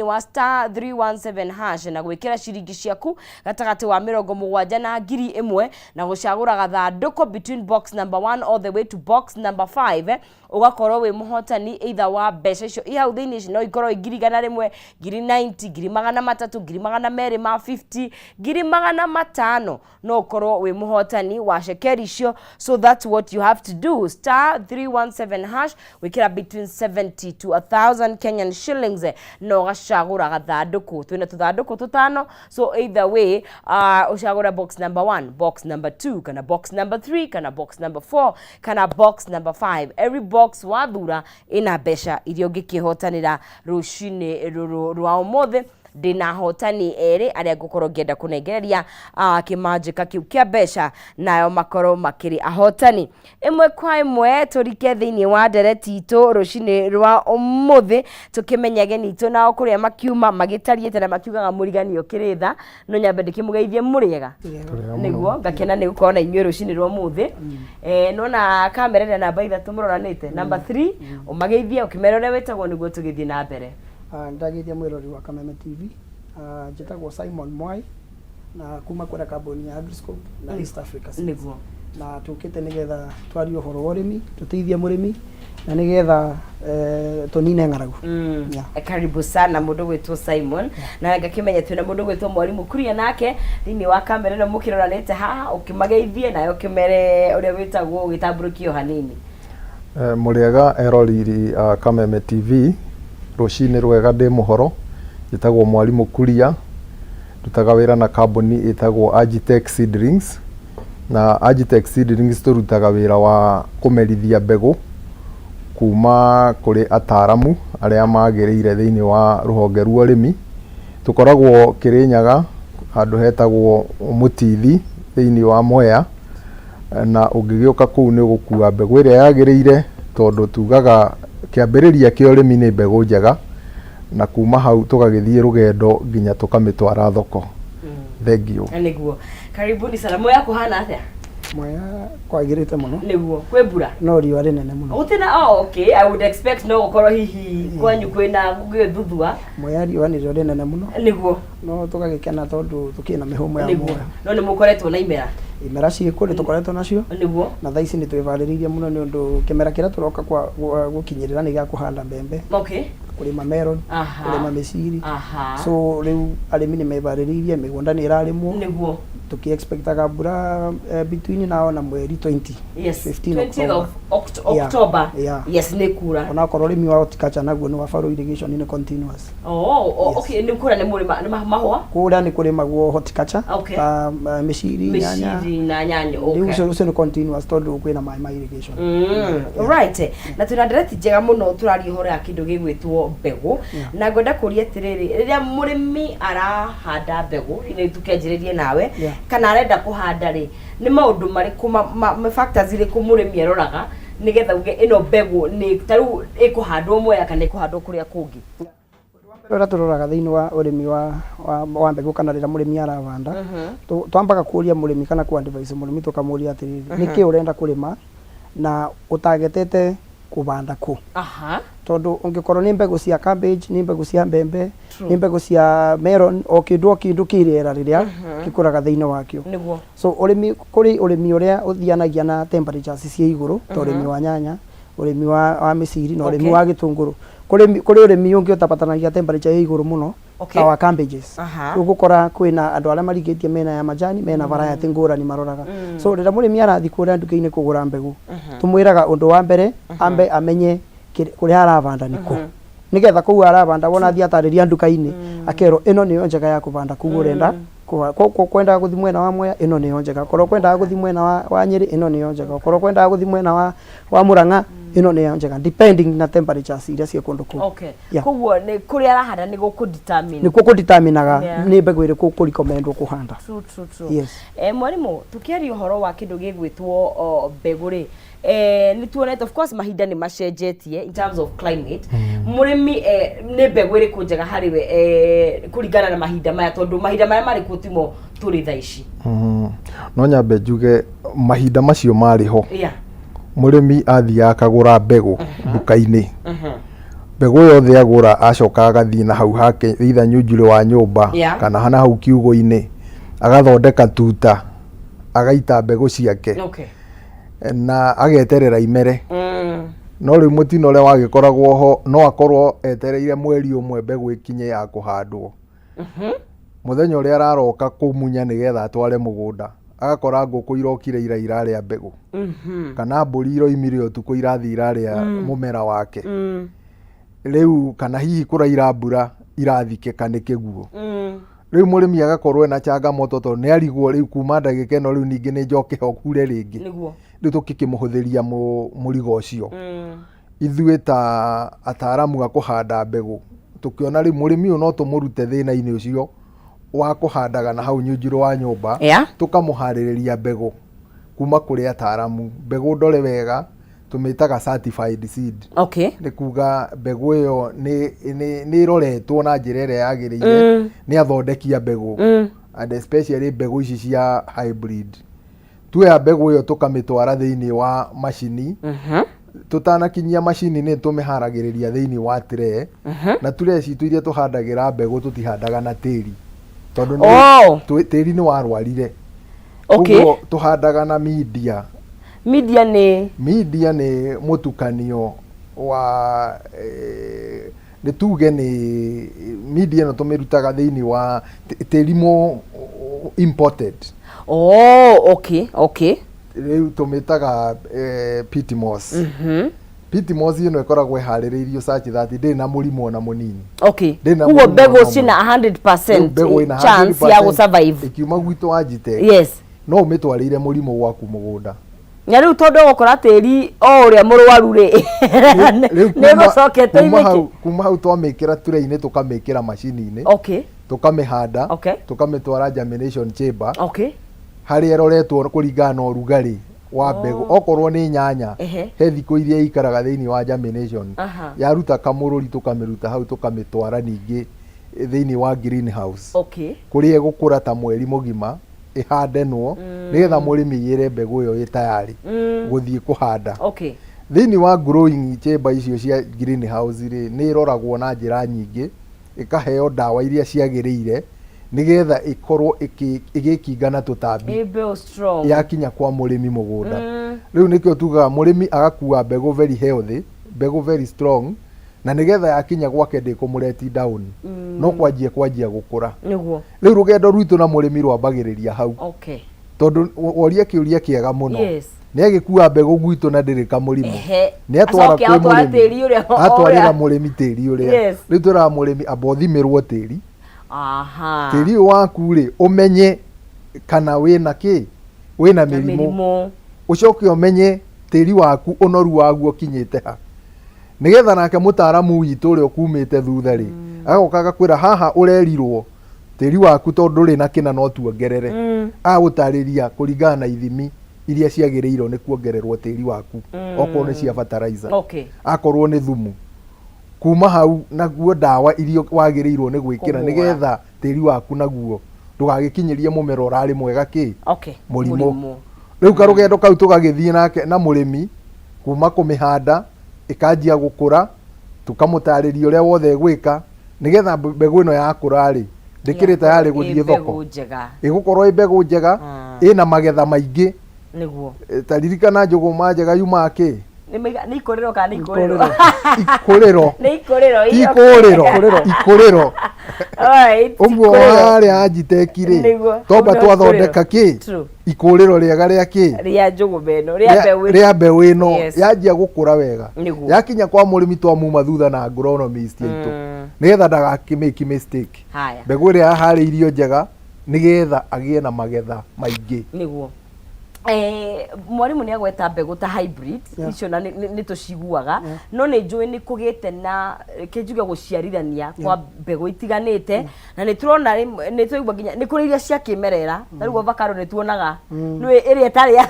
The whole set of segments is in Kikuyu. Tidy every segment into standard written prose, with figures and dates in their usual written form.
Wa *317# na gwĩkĩra ciringi ciaku gatagatĩ wa 70 na 1000 na gũcagũra gathandũkũ between box number 1 all the way to box number 5, ũgakorwo wĩ mũhotani either wa mbeca icio i hau thĩinĩ. Ici no ikorwo i 100,000, 90,000, 300,000, 250,000, 500,000. No ũkorwo wĩ mũhotani wa cekeri icio. So that's what you have to do: *317# wĩkĩra between 70 to 1000 Kenyan shillings na ũgacagũra gathandũkũ. Twĩna tũthandũkũ tũtano, so either way ũcagũre box number 1, box number 2, kana box number 3, kana box number 4, kana box number 5. Every box wathura ĩna mbeca iria ũngĩkĩhotanĩra rũcinĩ rũrũ rwa ũmũthĩ. Ndĩna ahotani erĩ arĩa ngũkorwo ngĩenda kũnengereria kĩmanjĩka kĩu kĩa mbeca, nayo makorwo makĩrĩ ahotani ĩmwe kwa ĩmwe. Tũrike thĩinĩ wa ndereti itũ rũcinĩ rwa ũmũthĩ, tũkĩmenye ageni itũ nao kũrĩa makiuma, magĩtariĩte na makiugaga mũriganio kĩrĩ tha. No nyambe ndĩkĩmũgeithie, mũrĩega? Nĩguo ngakena nĩ gũkorwo na inyuĩ rũcinĩ rwa ũmũthĩ. Nona kamera ĩrĩa namba 3 mũroranĩte, namba 3, ũmageithie ũkĩmera ũrĩa wĩtagwo nĩguo tũgĩthiĩ na mbere. Ndageithia mwĩrori wa Kameme TV. Njĩtagwo Simon Mwai na kuma kũrĩa kambuni ya Agriscope na East Africa Seeds. Na tũkĩte nĩgetha twarie ũhoro wa ũrĩmi, tũteithie mũrĩmi na nĩgetha tũnine ng'aragu. Yeah. Karibu sana mũndũ gwĩtwo Simon, na ngakĩmenya twĩna mũndũ gwĩtwo Mwarimũ Kuria nake thĩinĩ wa kamera ĩno mũkĩroranĩte haha. Ũkĩmageithie nawe ũkĩmere ũrĩa wĩtagwo, ũgĩtambũrũkio hanini. Mũrĩega eroreri a Kameme TV, rũcinĩ rwega, ndĩ mũhoro. Njĩtagwo Mwarimũ Kuria, ndutaga wĩra na kambuni ĩtagwo Agitech Seedlings, na Agitech Seedlings tũrutaga wĩra wa kũmerithia mbegũ kuma kũrĩ ataramu arĩa magĩrĩire thĩinĩ wa rũhonge rwa ũrĩmi. Tũkoragwo Kĩrĩnyaga, handũ hetagwo Mũtithi thĩinĩ wa Mwea, na ũngĩgĩũka kũu nĩ ũgũkua mbegũ ĩrĩa yagĩrĩire, tondũ tugaga kĩambĩrĩria kĩa ũrĩmi nĩ mbegũ njega, na kuma hau tũgagĩthiĩ rũgendo nginya tũkamĩtwara thoko. Thengiũ. Nĩguo, karibuni sana. Mwea kũhana atĩa? Mwea kwagĩrĩte mũno. Nĩguo, kwĩ mbura? No riũa rĩnene mũno. Gũtina. Oh, okay, I would expect no gũkorwo hihi kwanyu kwĩna gũgĩthuthua. Mwea riũa nĩrĩo rĩnene mũno. No tũgagĩkena tondũ tũkĩrĩ na mĩhũmũ ya muoyo. No nĩ mũkoretwo na imera? Imera ciĩkuo, nĩ tũkoretwo nacio. Na thaa ici nĩ twĩbarĩrĩirie mũno nĩ ũndũ kĩmera kĩrĩa tũroka gũkinyĩrĩra nĩ gĩa kũhanda mbembe, kũrĩma melon, kũrĩma mĩciri. So rĩu arĩmi nĩ mebarĩrĩirie, mĩgũnda nĩ ĩrarĩmwo. Tũkĩ expectaga mbura between now na mweri 20, 15. 20th October. Of October. Yeah. Yes, nĩ kura. Onakorwo ũrĩmi wa horticulture naguo nĩ wa furrow irrigation, nĩ continuous. Oh, okay, nĩ kura, nĩ mũrĩma nĩ mahũa. Kũrĩa nĩ kũrĩmagwo horticulture ta mĩciri, nyanya. Mĩciri na nyanya. Rĩu ũcio nĩ continuous tondũ kwĩna maĩ ma irrigation. Right, na twĩna ndereti njega mũno, tũraria ũhoro ya kĩndũ gĩgwĩtwo mbegũ. Na ngwenda kũria atĩrĩrĩ, rĩrĩa mũrĩmi arahanda mbegũ, nĩ tũkĩanjĩrĩrie nawe, kana arenda kũhanda rĩ, nĩ maũndũ marĩkũ ma factors irĩkũ mũrĩmi aroraga nĩgetha uge ĩno mbegũ nĩ ta rĩu ĩkũhandwo Mwea kana ĩkũhandwo kũrĩa kũngĩ? Ũrĩa tũroraga thĩinĩ wa ũrĩmi wa mbegũ kana rĩrĩa mũrĩmi arabanda, twambaga kũria mũrĩmi kana kũ advise mũrĩmi, tũkamũria atĩrĩrĩ, nĩkĩ ũrenda kũrĩma na ũtagetete kũbanda kũ? Tondũ ũngĩkorwo nĩ mbegũ cia cabbage, nĩ mbegũ cia mbembe, nĩ mbegũ cia melon, o kĩndũ o kĩndũ kĩ rĩera rĩrĩa gĩkũraga thĩinĩ wakĩo. So ũrĩmi, kũrĩ ũrĩmi ũrĩa ũthianagia na temperatures ciĩ igũrũ, ta ũrĩmi wa nyanya, ũrĩmi wa mĩciri na ũrĩmi wa gĩtũngũrũ. Kũrĩ ũrĩmi ũngĩ ũtabatanagia temperature ĩ igũrũ mũno, ta wa cabbages. Rĩu ũgũkora kwĩna andũ arĩa marigĩtie mĩena ya majani, mena variety ngũrani maroraga. So rĩrĩa mũrĩmi arathiĩ kũrĩa nduka-inĩ kũgũra mbegũ, tũmwĩraga ũndũ wa mbere ambe amenye kũrĩa arabanda nĩkũ, nĩgetha kũu arabanda wona athiĩ atarĩria nduka-inĩ, akerwo ĩno nĩyo njega ya kũbanda kũu ũrenda. Kwendaga gũthiĩ mwena wa Mwea, ĩno nĩyo njega. Korwo kwendaga gũthiĩ mwena wa Nyĩrĩ, ĩno nĩyo njega. Korwo kwendaga gũthiĩ mwena wa Mũrang'a, ĩno nĩyo njega, depending na temperatures iria ciĩ kũndũ kũu. Yeah. Koguo nĩ kũrĩa arahanda nĩ gũkũ determine. Nĩkuo kũdeterminaga nĩ mbegũ ĩrĩkũ kũrecommendwo kũhanda. True. Yes. Mwarimũ, tukiaria ũhoro wa kĩndũ gĩgwĩtwo mbegũ rĩ, nĩ tuonete of course mahinda nĩ macenjetie in terms of climate. Mũrĩmi, nĩ mbegũ ĩrĩkũ njega harĩ we kũringana na mahinda maya, tondũ mahinda maya marĩ kuo timo tũrĩ thaa ici? No nyambe njuge mahinda macio marĩ ho, mũrĩmi athiaga akagũra mbegũ nduka-inĩ. Mbegũ yothe agũra acoka agathiĩ na hau hake either nyunjurĩ wa nyũmba kana na hau kiugũ-inĩ agathondeka tuta agaita mbegũ ciake na ageterera imere. No rĩu mũtino ũrĩa wagĩkoragwo ho no akorwo etereire mweri ũmwe mbegũ ĩkinye ya kũhandwo. Mũthenya ũrĩa araroka kũmunya nĩgetha atware mũgũnda agakora ngũkũ irokire ira irarĩa mbegũ kana mbũri iroimire ũtukũ irathiĩ irarĩa mũmera wake. Rĩu kana hihi kũraira mbura irathikĩka nĩ kĩguũ. Rĩu mũrĩmi agakorwo ena changamoto tondũ nĩ arigwo rĩu kuma ndagĩka ĩno rĩu ningĩ nĩ njoke ho hure rĩngĩ. Rĩu tũkĩkĩmũhũthĩria mũrigo ũcio. Ithuĩ ta ataaramu a kũhanda mbegũ tũkĩona rĩu mũrĩmi ũyũ no tũmũrute thĩna-inĩ ũcio wa kũhandaga na hau nyunjurũ wa nyũmba, tũkamũharĩrĩria mbegũ kuma kũrĩ ataaramu. Mbegũ ndore wega tũmĩtaga certified seed. Nĩ kuga mbegũ ĩyo nĩ ĩroretwo na njĩra ĩrĩa yagĩrĩire nĩ athondeki a mbegũ and especially mbegũ ici cia hybrid. Tuoya mbegũ ĩyo tũkamĩtwara thĩinĩ wa macini. Tũtanakinyia macini nĩ tũmĩharagĩrĩria thĩinĩ wa tray. Na tray citũ iria tũhandagĩra mbegũ tũtihandaga na tĩri tondũ tĩri nĩ warwarire. Ũguo tũhandaga na media. Media nĩ? Media nĩ mũtukanio wa nĩ tuge nĩ media ĩno tũmĩrutaga thĩinĩ wa tĩri mũ imported. Oh, okay, okay. Rĩu tũmĩtaga peat moss. Peat moss ĩno ĩkoragwo ĩharĩrĩirio such that ndĩrĩ na mũrimũ ona mũnini. Ndĩrĩ na Koguo mũrimũ mbegũ ona ũmwe. ciĩna 100% Rĩu mbegũ ĩna chance ya 100% gũ-survive. ĩkiuma gwitũ Agitech, no ũmĩtwarĩire mũrimũ gwaku mũgũnda. Na rĩu tondũ ũgũkora tĩri o ũrĩa mũrwaru rĩ, Rĩu nĩ kuma gũcokete kuma ithĩki. hau kuma hau twamĩkĩra tray-inĩ tũkamĩkĩra macini-inĩ tũkamĩhanda tũkamĩtwara germination chamber harĩa ĩroretwo kũringana na ũrugarĩ wa mbegũ. Okorwo nĩ nyanya he thikũ iria ĩikaraga thĩinĩ wa germination. Yaruta kamũrũri tũkamĩruta hau tũkamĩtwara ningĩ thĩinĩ wa greenhouse kũrĩa ĩgũkũra ta mweri mũgima ĩhandenwo nĩgetha mũrĩmi aiyĩre mbegũ ĩyo ĩ tayarĩ gũthiĩ kũhanda. Thĩinĩ wa growing chamber icio cia greenhouse rĩ, nĩ ĩroragwo na njĩra nyingĩ, ĩkaheo ndawa iria ciagĩrĩire nĩgetha ĩkorwo ĩgĩkinga na tũtambi Ĩ mbeũ strong. yakinya kwa mũrĩmi mũgũnda. Rĩu nĩkĩo tugaga mũrĩmi agakua mbegũ very healthy, mbegũ very strong, na nĩgetha yakinya gwake ndĩkũmũreti down, no kwanjia kwanjia gũkũra. Rĩu rũgendo rwitũ na mũrĩmi rwambagĩrĩria hau. Tondũ woria kĩũria kĩega mũno. Nĩ agĩkua mbegũ gwitũ na ndĩrĩ kamũrimũ. Nĩ atwara Acoke kwĩ atwara mũrĩmi. tĩri ũrĩa o Atwarĩra ũrĩa. mũrĩmi tĩri ũrĩa. Rĩu twĩraga mũrĩmi amba ũthimĩrwo tĩri. Tĩri ũyũ waku rĩ, ũmenye kana wĩna kĩ? Wĩna Na mĩrimũ. mĩrimũ. Ũcoke ũmenye tĩri waku ũnoru waguo ũkinyĩte ha. Nĩgetha nake mũtaaramu witũ ũrĩa ũkumĩte thutha rĩ, agoka agakwĩra haha ũrerirwo tĩri waku tondũ ndũrĩ na kĩna no tuongerere. Agagũtarĩria kũringana na ithimi iria ciagĩrĩirwo nĩ kuongererwo tĩri waku, okorwo nĩ cia fertilizer, akorwo nĩ thumu. Kuma hau naguo ndawa iria wagĩrĩirwo nĩ gwĩkĩra Kũhũra. nĩgetha tĩri waku naguo ndũgagĩkinyĩrie mũmera ũrarĩ mwega kĩ? Mũrimũ. Mũrimũ. Rĩu karũgendo kau tũgagĩthiĩ nake na mũrĩmi kuma kũmĩhanda ĩkanjia gũkũra, tũkamũtarĩria ũrĩa wothe ĩgwĩka nĩgetha mbegũ ĩno yakũra rĩ, ndĩkĩrĩ tayarĩ gũthiĩ thoko. Ĩ mbegũ njega. Ĩgũkorwo ĩ mbegũ njega, ĩna magetha maingĩ. Ta ririkana njũgũma njega yumaga kĩ? Nĩ maiga, nĩ ikũrĩro kana nĩ ikũrĩro? Ikũrĩro. Nĩ ikũrĩro, Ti iyo. ikũrĩro, ikũrĩro. Alright, Ũguo ikũrĩro. harĩa Agitech rĩ, Nĩguo, twamba ũguo twathondeka ikũrĩro. kĩ? True. Ikũrĩro rĩega rĩa kĩ? Rĩa njũgũma ĩno, rĩa mbeũ ĩno. Rĩa mbeũ ĩno. Yanjia gũkũra wega. Yakinya kwa mũrĩmi twamuma thutha na agronomist aitũ. Nĩgetha ndagakĩ make mistake. Mbegũ ĩrĩa yaharĩirio njega nĩgetha agĩe na magetha maingĩ. Nĩguo. Mwarimũ nĩ agweta mbegũ ta hybrid icio na nĩ tũciguaga, no nĩ njũĩ nĩ kũgĩte na reke njuge gũciarithania kwa mbegũ itiganĩte, na nĩ tũrona rĩmwe, nĩ tũraigua nginya nĩ kũrĩ iria cia kĩmerera, ta rĩu avocado nĩ tuonaga nĩ ĩrĩa ĩtarĩ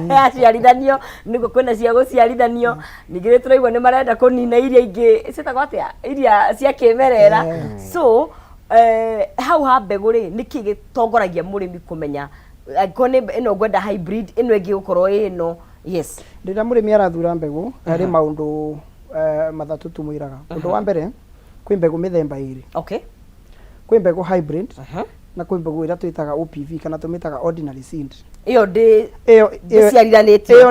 yaciarithanio, nĩguo kwĩna cia gũciarithanio, ningĩ nĩ tũraigua nĩ marenda kũnina iria ingĩ ciĩtagwo atĩa, iria cia kĩmerera. So hau ha mbegũ rĩ, nĩkĩ gĩtongoragia mũrĩmi kũmenya angĩkorwo nĩ ĩno ngwenda hybrid, ĩno ĩngĩ gũkorwo ĩ ĩno? Yes. Rĩrĩa mũrĩmi arathura mbegũ, harĩ maũndũ Matatũ tũmwĩraga. Ũndũ wa mbere, kwĩ mbegũ mĩthemba ĩrĩ. Kwĩ mbegũ hybrid na kwĩ mbegũ ĩrĩa twĩtaga OPV kana tũmĩtaga ordinary seed. Ĩyo ndĩ Ĩyo ndĩciarithanĩtio. Ĩyo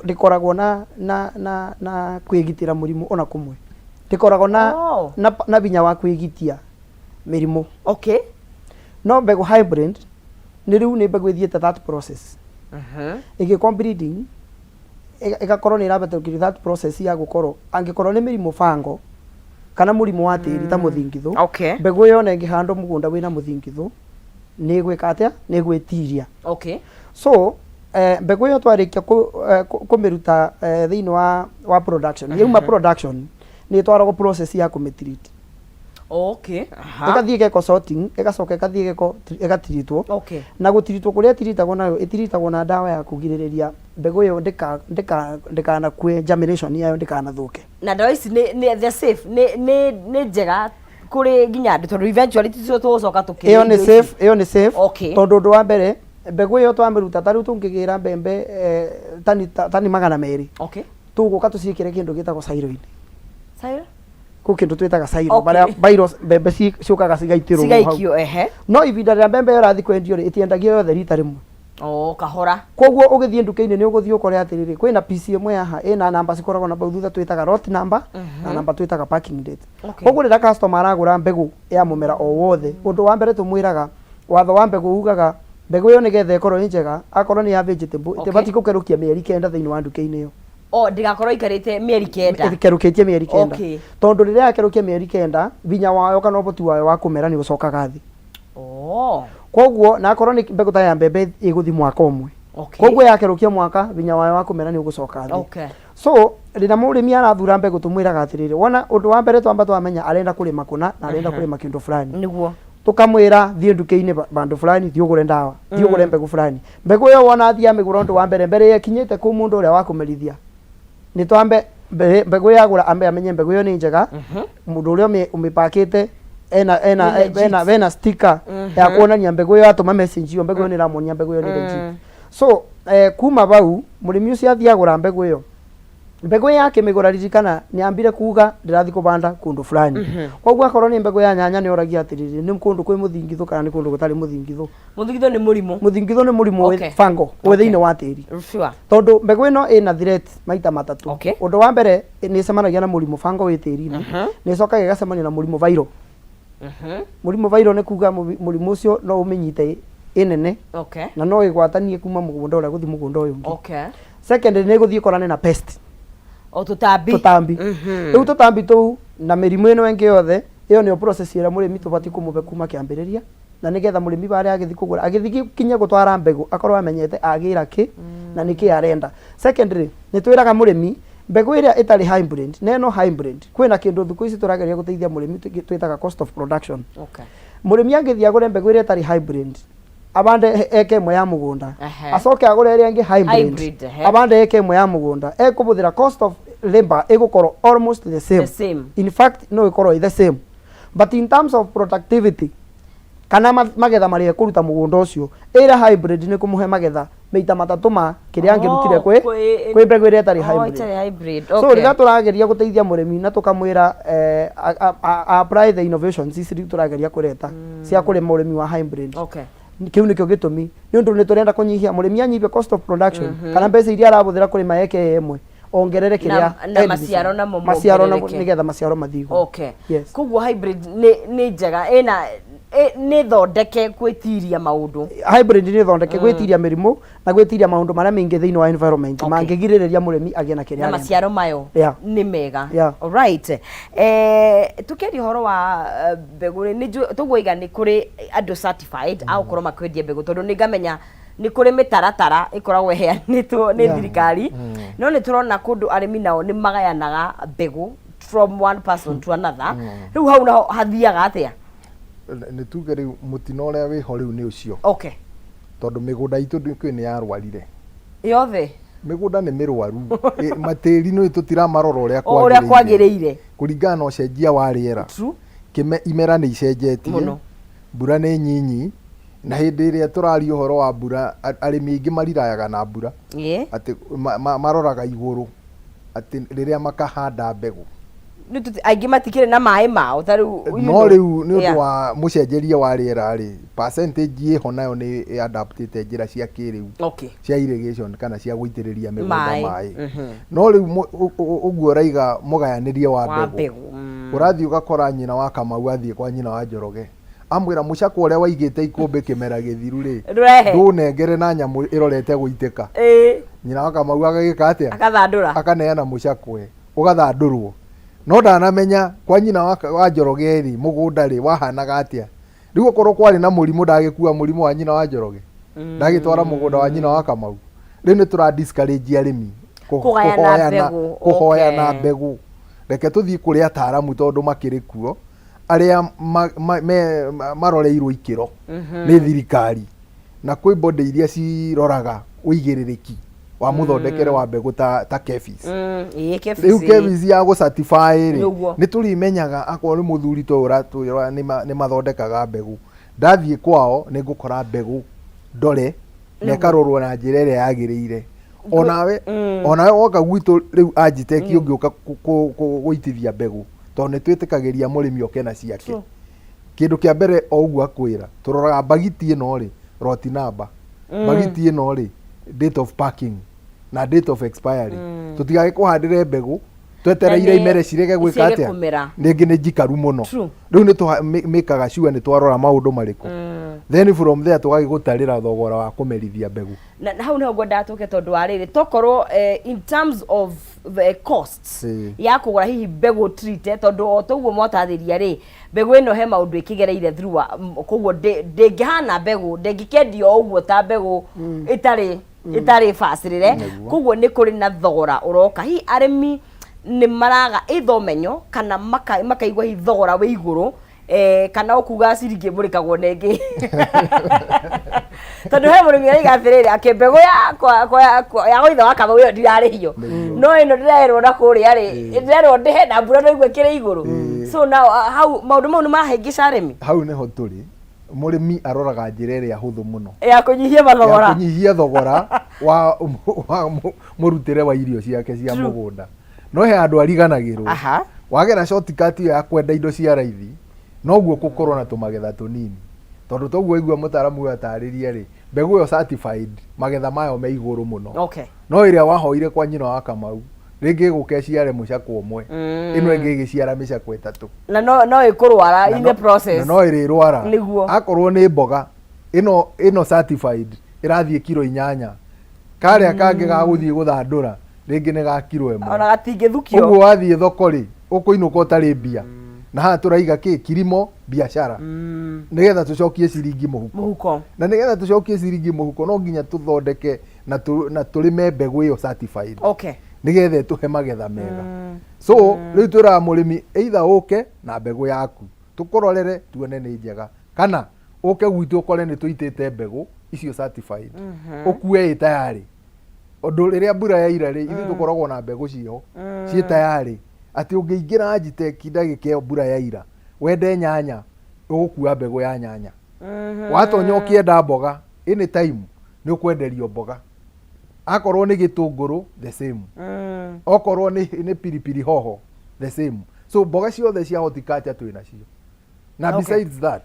ndĩkoragwo na kwĩgitĩra mũrimũ ona kũmwe. Ndĩkoragwo na na binya wa kwĩgitia mĩrimũ. No mbegũ hybrid nĩ rĩu nĩ mbegũ ĩthiĩte that process. Ĩgĩkwo breeding ĩgakorwo nĩ ĩrahetũkĩrio that process ya gũkorwo angĩkorwo nĩ mĩrimũ bango kana mũrimũ wa tĩri ta mũthingithũ, mbegũ ĩyo ona ĩngĩhandwo mũgũnda wĩna mũthingithũ nĩ ĩgwĩka atĩa? Nĩ ĩgwĩtiria. So mbegũ ĩyo twarĩkia kũmĩruta thĩinĩ wa production, yauma production nĩ ĩtwaragwo process ya kũmĩ treat. Ĩgathiĩ ĩgekwo sorting, ĩgacoka ĩgathiĩ ĩgekwo ĩgatiritwo. Na gũtiritwo kũrĩa ĩtiritagwo nayo, ĩtiritagwo na ndawa ya kũgirĩrĩria mbegũ ĩyo ndĩkanakue, germination yayo ndĩkanathũke. Na ndawa ici nĩ they're safe, nĩ njega kũrĩ nginya andũ, tondũ eventually ticio tũgũcoka tũkĩrĩa Ĩyo nĩ irio ici. safe, ĩyo nĩ safe. Tondũ ũndũ wa mbere, mbegũ ĩyo twamĩruta, ta rĩu tũngĩgĩra mbembe tani 200, tũgũka tũciĩkĩre kĩndũ gĩtagwo silo-inĩ. Silo? Kũ kĩndũ twĩtaga silo, barĩa bairo mbembe ciũkaga cigaitĩrwo hau. Cigaikio, ehe. No ihinda rĩrĩa mbembe ĩyo ĩrathiĩ kwendio rĩ, ĩtiendagio yothe rita rĩmwe. Oh, kahora. Koguo ũgĩthiĩ nduka-inĩ nĩ ũgũthiĩ ũkore atĩrĩrĩ, kwĩna piece ĩmwe haha ĩna namba cikoragwo na bau thutha twĩtaga lot number na namba twĩtaga packing date. Koguo rĩrĩa customer aragũra mbegũ ya mũmera o wothe, ũndũ wa mbere tũmwĩraga, watho wa mbegũ ugaga mbegũ ĩyo nĩgetha ĩkorwo ĩ njega, akorwo nĩ ya vegetable, ĩtibatiĩ gũkerũkia mĩeri 9 thĩinĩ wa nduka-inĩ ĩyo. Oh, ndĩgakorwo ĩikarĩte mĩeri 9. Ĩkerũkĩtie mĩeri 9. Tondũ rĩrĩa yakerũkia mĩeri 9, vinya wayo kana ũhoti wayo wa kũmera nĩ ũcokaga thĩ. Koguo na akorwo nĩ mbegũ ta ya mbembe ĩgũthiĩ mwaka ũmwe. Koguo yakerũkia mwaka, vinya wayo wa kũmera nĩ ũgũcoka thĩ. So rĩrĩa mũrĩmi arathura mbegũ tũmwĩraga atĩrĩrĩ, wona ũndũ wa mbere twamba twamenya arenda kũrĩma kũna na arenda kũrĩma kĩndũ fulani. Tũkamwĩra thiĩ nduka-inĩ bandũ fulani, thiĩ ũgũre ndawa, thiĩ ũgũre mbegũ fulani. Mbegũ ĩyo wona athiĩ amĩgũra, ũndũ wa mbere, mbere ĩkinyĩte kũu mũndũ ũrĩa wa kũmĩrithia, nĩ twambe mbegũ yagũra ambe amenye mbegũ ĩyo nĩ njega. Mũndũ ũrĩa ũmĩpakĩte ena Nĩ legit. ena sticker ya kuonania mbegũ ĩyo, atũma message ĩyo, mbegũ ĩyo nĩ ĩramuonia mbegũ ĩyo nĩ legit. So kuma bau mũrĩmi ũcio athiĩ agũra mbegũ ĩyo, mbegũ ĩyo akĩmĩgũra, ririkana nĩ ambire kuga ndĩrathiĩ kũbanda kũndũ fulani. Koguo akorwo nĩ mbegũ ya nyanya, nĩ oragia atĩrĩrĩ, nĩ kũndũ kwĩ mũthingithũ kana nĩ kũndũ gũtarĩ mũthingithũ? Mũthingithũ nĩ mũrimũ. Mũthingithũ nĩ mũrimũ wĩ fungal wĩ thĩinĩ wa tĩri. Tondũ mbegũ ĩno ĩna threat maita matatũ. Ũndũ wa mbere, nĩ ĩcemanagia na mũrimũ fungal wĩ tĩri-inĩ, nĩ ĩcokaga ĩgacemania na mũrimũ viral. Mũrimũ viral nĩ kuga mũrimũ ũcio no ũmĩnyite ĩnene na no ĩgwatanie kuma mũgũnda ũrĩa gũthiĩ mũgũnda ũyũ ũngĩ. Second, nĩ ĩgũthiĩ ĩkorane na pest. O tũtambi. Tũtambi. Rĩu tũtambi tũu na mĩrimũ ĩno ĩngĩ yothe, ĩyo nĩyo process ĩrĩa mũrĩmi tũbatiĩ kũmũhe kuma kĩambĩrĩria, na nĩgetha mũrĩmi barĩa agĩthiĩ kũgũra, agĩthiĩ kinya gũtwara mbegũ, akorwo amenyete agĩra kĩ na nĩkĩ arenda. Secondly, nĩ twĩraga mũrĩmi mbegũ ĩrĩa ĩtarĩ hybrid na ĩno hybrid, kwĩna kĩndũ thikũ ici tũrageria gũteithia mũrĩmi twĩtaga cost of production. Mũrĩmi angĩthiĩ agũre mbegũ ĩrĩa ĩtarĩ hybrid, abande eke ĩmwe ya mũgũnda, acoke agũre ĩrĩa ĩngĩ hybrid, Hybrid, ehe. abande eke ĩmwe ya mũgũnda, ekũbũthĩra cost of labor ĩgũkorwo almost the same. The same. In fact, no ĩkorwo ĩ the same, but in terms of productivity kana magetha marĩa ekũruta mũgũnda ũcio, ĩrĩa hybrid nĩ kũmũhe magetha maita matatũ ma kĩrĩa angĩrutire kwĩ kwĩ mbegũ ĩrĩa ĩtarĩ hybrid. Ĩtarĩ hybrid. So rĩrĩa tũrageria gũteithia mũrĩmi na tũkamwĩra apply the innovations ici rĩu tũrageria kũreta cia kũrĩma ũrĩmi wa hybrid, kĩu nĩkĩo gĩtũmi, nĩ ũndũ nĩ tũrenda kũnyihia, mũrĩmi anyihie cost of production kana mbeca iria arabũthĩra kũrĩma eke ĩmwe, ongerere kĩrĩa Na end maciaro result. namo Maciaro namo mongerereke. nĩgetha maciaro mathiĩ igũrũ. Yes. Koguo hybrid nĩ njega, ĩna nĩ thondeke gwĩtiria maũndũ. Hybrid nĩ thondeke gwĩtiria mĩrimũ na gwĩtiria maũndũ marĩa maingĩ thĩinĩ wa environment mangĩgirĩrĩria mũrĩmi agĩe na kĩrĩa Na arenda. Maciaro mayo nĩ mega. Alright. Tukiaria ũhoro wa mbegũ rĩ, nĩ njũĩ tũguoiga nĩ kũrĩ andũ certified a gũkorwo makĩendia mbegũ, tondũ nĩ ngamenya nĩ kũrĩ mĩtaratara ĩkoragwo ĩheanĩtwo nĩ thirikari, no nĩ tũrona kũndũ arĩmi nao nĩ magayanaga mbegũ from one person to another. Rĩu hau naho hathiaga atĩa? Nĩ tuge rĩu mũtino ũrĩa wĩho rĩu nĩ ũcio, tondũ mĩgũnda itũ kwĩ nĩ yarwarire. Yothe. Mĩgũnda nĩ mĩrwaru. Matĩri nĩ tũtiramarora ũrĩa O ũrĩa kwagĩrĩire. Kũringana na ũcenjia wa rĩera. Kĩme imera nĩ icenjetie. Mũno. Mbura nĩ nyinyi, na hĩndĩ ĩrĩa tũraria ũhoro wa mbura, arĩmi aingĩ marirayaga na mbura, atĩ maroraga igũrũ. Atĩ rĩrĩa makahanda mbegũ. Nĩ aingĩ matikĩrĩ na maĩ mao ta rĩu you no know. Rĩu nĩ ũndũ wa mũcenjerie wa rĩera rĩ, percentage ĩho nayo nĩ ĩadaptĩte njĩra cia kĩrĩu cia irrigation kana cia gũitĩrĩria mĩgũnda Maĩ. maĩ. No rĩu ũguo ũraiga mũgayanĩrie wa wa mbegũ, mbegũ. Ũrathiĩ ũgakora nyina wa Kamau athiĩ kwa nyina wa Njoroge, amwĩra mũcakwa ũrĩa waigĩte ikũmbĩ kĩmera gĩthiru rĩ, Ndũrehe. ndũnengere na nyamũ ĩrorete gũitĩka. Nyina wa Kamau agagĩka atĩa? Akathandũra. Akaneana mũcakwe ũgathandũrwo, no ndanamenya kwa nyina wa Njoroge rĩ, mũgũnda rĩ wahanaga atĩa. Rĩu okorwo kwarĩ na mũrimũ, ndagĩkua mũrimũ wa nyina wa Njoroge ndagĩtwara mũgũnda wa nyina wa Kamau. Rĩu nĩ tũra discourage arĩmi Kũgayana mbegũ, kũhoyana mbegũ. Reke tũthiĩ kũrĩ ataaramu tondũ makĩrĩ kuo, arĩa maroreirwo ikĩro nĩ thirikari, na kwĩ body iria ciroraga ũigĩrĩrĩki wa mũthondekere wa mbegũ ta KEPHIS. Ĩĩ, KEPHIS, Rĩu ĩĩ. KEPHIS ya gũ certify rĩ, nĩ tũrĩmenyaga akorwo nĩ mũthuri ta ũyũ ũratwĩra nĩ mathondekaga mbegũ, ndathiĩ kwao nĩ ngũkora mbegũ ndore na ĩkarorwo na njĩra ĩrĩa yagĩrĩire. Onawe onawe woka gwitũ rĩu Agitech, ũngĩũka gũitithia mbegũ, tondũ nĩ twĩtĩkagĩria mũrĩmi oke na ciake, kĩndũ kĩa mbere o ũguo akwĩra, tũroraga mbagiti ĩno rĩ, lot number, mbagiti ĩno rĩ, date of packing na date of expiry, tũtigagĩkũhandĩre mbegũ twetereire Na imere cirege gwĩka ciage atĩa? Kũmera. Rĩngĩ nĩ njikaru mũno. Rĩu nĩ tũmĩkaga sure nĩ twarora maũndũ marĩkũ, then from there tũgagĩgũtarĩra thogora wa kũmerithia mbegũ. Na hau niho ngwendaga tũke, tondũ wa rĩrĩ, tokorwo in terms of the costs ya kũgũra hihi mbegũ treated, tondũ o toguo mwatarĩria rĩ, mbegũ ĩno he maũndũ ĩkĩgereire through koguo ndĩngĩhana mbegũ, ndĩngĩkendio o ũguo ta mbegũ ĩtarĩ bacĩrĩre. Koguo nĩ kũrĩ na thogora ũroka. Hihi arĩmi nĩ maraga either ũmenyo kana makaigua hihi thogora wĩ igũrũ, kana ũkuga ciringi ĩmũrĩkagwo na ĩngĩ, tondũ he mũrĩmi araiga atĩrĩrĩ, akĩ mbegũ ya gũitha wa Kamau ĩyo ndirarĩhio, no ĩno ndĩrerwo na kũrĩa rĩ, ndĩrerwo ndĩhe na mbura no igue ĩkĩrĩ igũrũ. So now hau maũndũ mau nĩ marahĩngĩca arĩmi. Hau nĩho tũrĩ. Mũrĩmi aroraga njĩra ĩrĩa hũthũ mũno ya kũnyihia ya mathogora, kũnyihia thogora wa mũrutĩre wa irio ciake cia mũgũnda. No he andũ ariganagĩrwo, wagera shortcut ĩyo ya kwenda indo cia raithi, noguo gũkorwo na tũmagetha tũnini, tondũ toguo waigua mũtaaramu ũyũ atarĩria rĩ, mbegũ ĩyo certified magetha mayo me igũrũ mũno. No ĩrĩa wahoire kwa nyina wa Kamau rĩngĩ ĩgũka ĩciare mũcakwa ũmwe, ĩno ĩngĩ ĩgĩciara mĩcakwa 3. Na no ĩkũrwara Na in the process. Na no ĩrĩrwara. Akorwo nĩ mboga ĩno certified ĩrathiĩ kiro 8, karĩa kangĩ ga gũthiĩ gũthandũra rĩngĩ nĩ ga kiro 1. Ona gatingĩthukio. Ũguo wathiĩ thoko rĩ, ũkũinũka ũtarĩ mbia. Na haha tũraiga kĩ kilimo biashara, nĩgetha tũcokie ciringi mũhuko. Mũhuko. Na nĩgetha tũcokie ciringi mũhuko, no nginya tũthondeke na tũrĩme mbegũ ĩyo certified, nĩgetha ĩtũhe magetha mega. So rĩu twĩraga mũrĩmi either ũke na mbegũ yaku tũkũrorere tuone nĩ njega, kana ũke gwitũ ũkore nĩ tũitĩte mbegũ icio certified, ũkue ĩ tayarĩ, ũndũ rĩrĩa mbura yaira rĩ, ithuĩ tũkoragwo na mbegũ ciho ciĩ tayarĩ, atĩ ũngĩingĩra Agitech ndagĩka ĩyo mbura yaira, wende nyanya, ũgũkua mbegũ ya nyanya. Watonya ũkĩenda mboga, anytime nĩ ũkwenderio mboga. Akorwo nĩ gĩtũngũrũ, the same. Okorwo nĩ pilipili hoho, the same. So mboga ciothe cia horticulture twĩ nacio. Na besides that,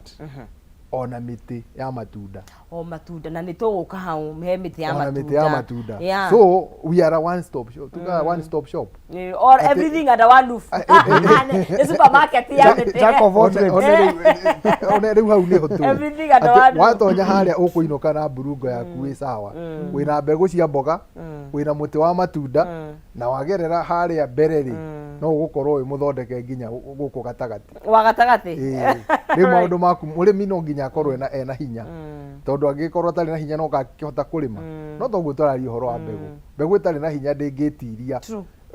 ona mĩtĩ ya matunda. O matunda, na nĩ tũgũka hau he mĩtĩ ya Ona matunda. mĩtĩ ya matunda. So we are a one stop shop, tukaga one stop shop. Or everything under one roof. Nĩ supermarket ya mĩtĩ. Jack of all trades. One rĩu hau nĩho tũrĩ. Everything under Atĩ one roof. watonya harĩa ũkũinũka na mburungo yaku wĩ sawa, wĩna mbegũ cia mboga, wĩna mũtĩ wa matunda, na wagerera harĩa mbere rĩ, no ũgũkorwo wĩ mũthondeke nginya gũkũ gatagatĩ. Wa gatagatĩ. Ĩĩ. Rĩu maũndũ maku, mũrĩmi no nginya akorwo ena hinya, tondũ angĩkorwo atarĩ na hinya no gakĩhota kũrĩma. No toguo tũraria ũhoro wa mbegũ, mbegũ ĩtarĩ na hinya ndĩngĩtiria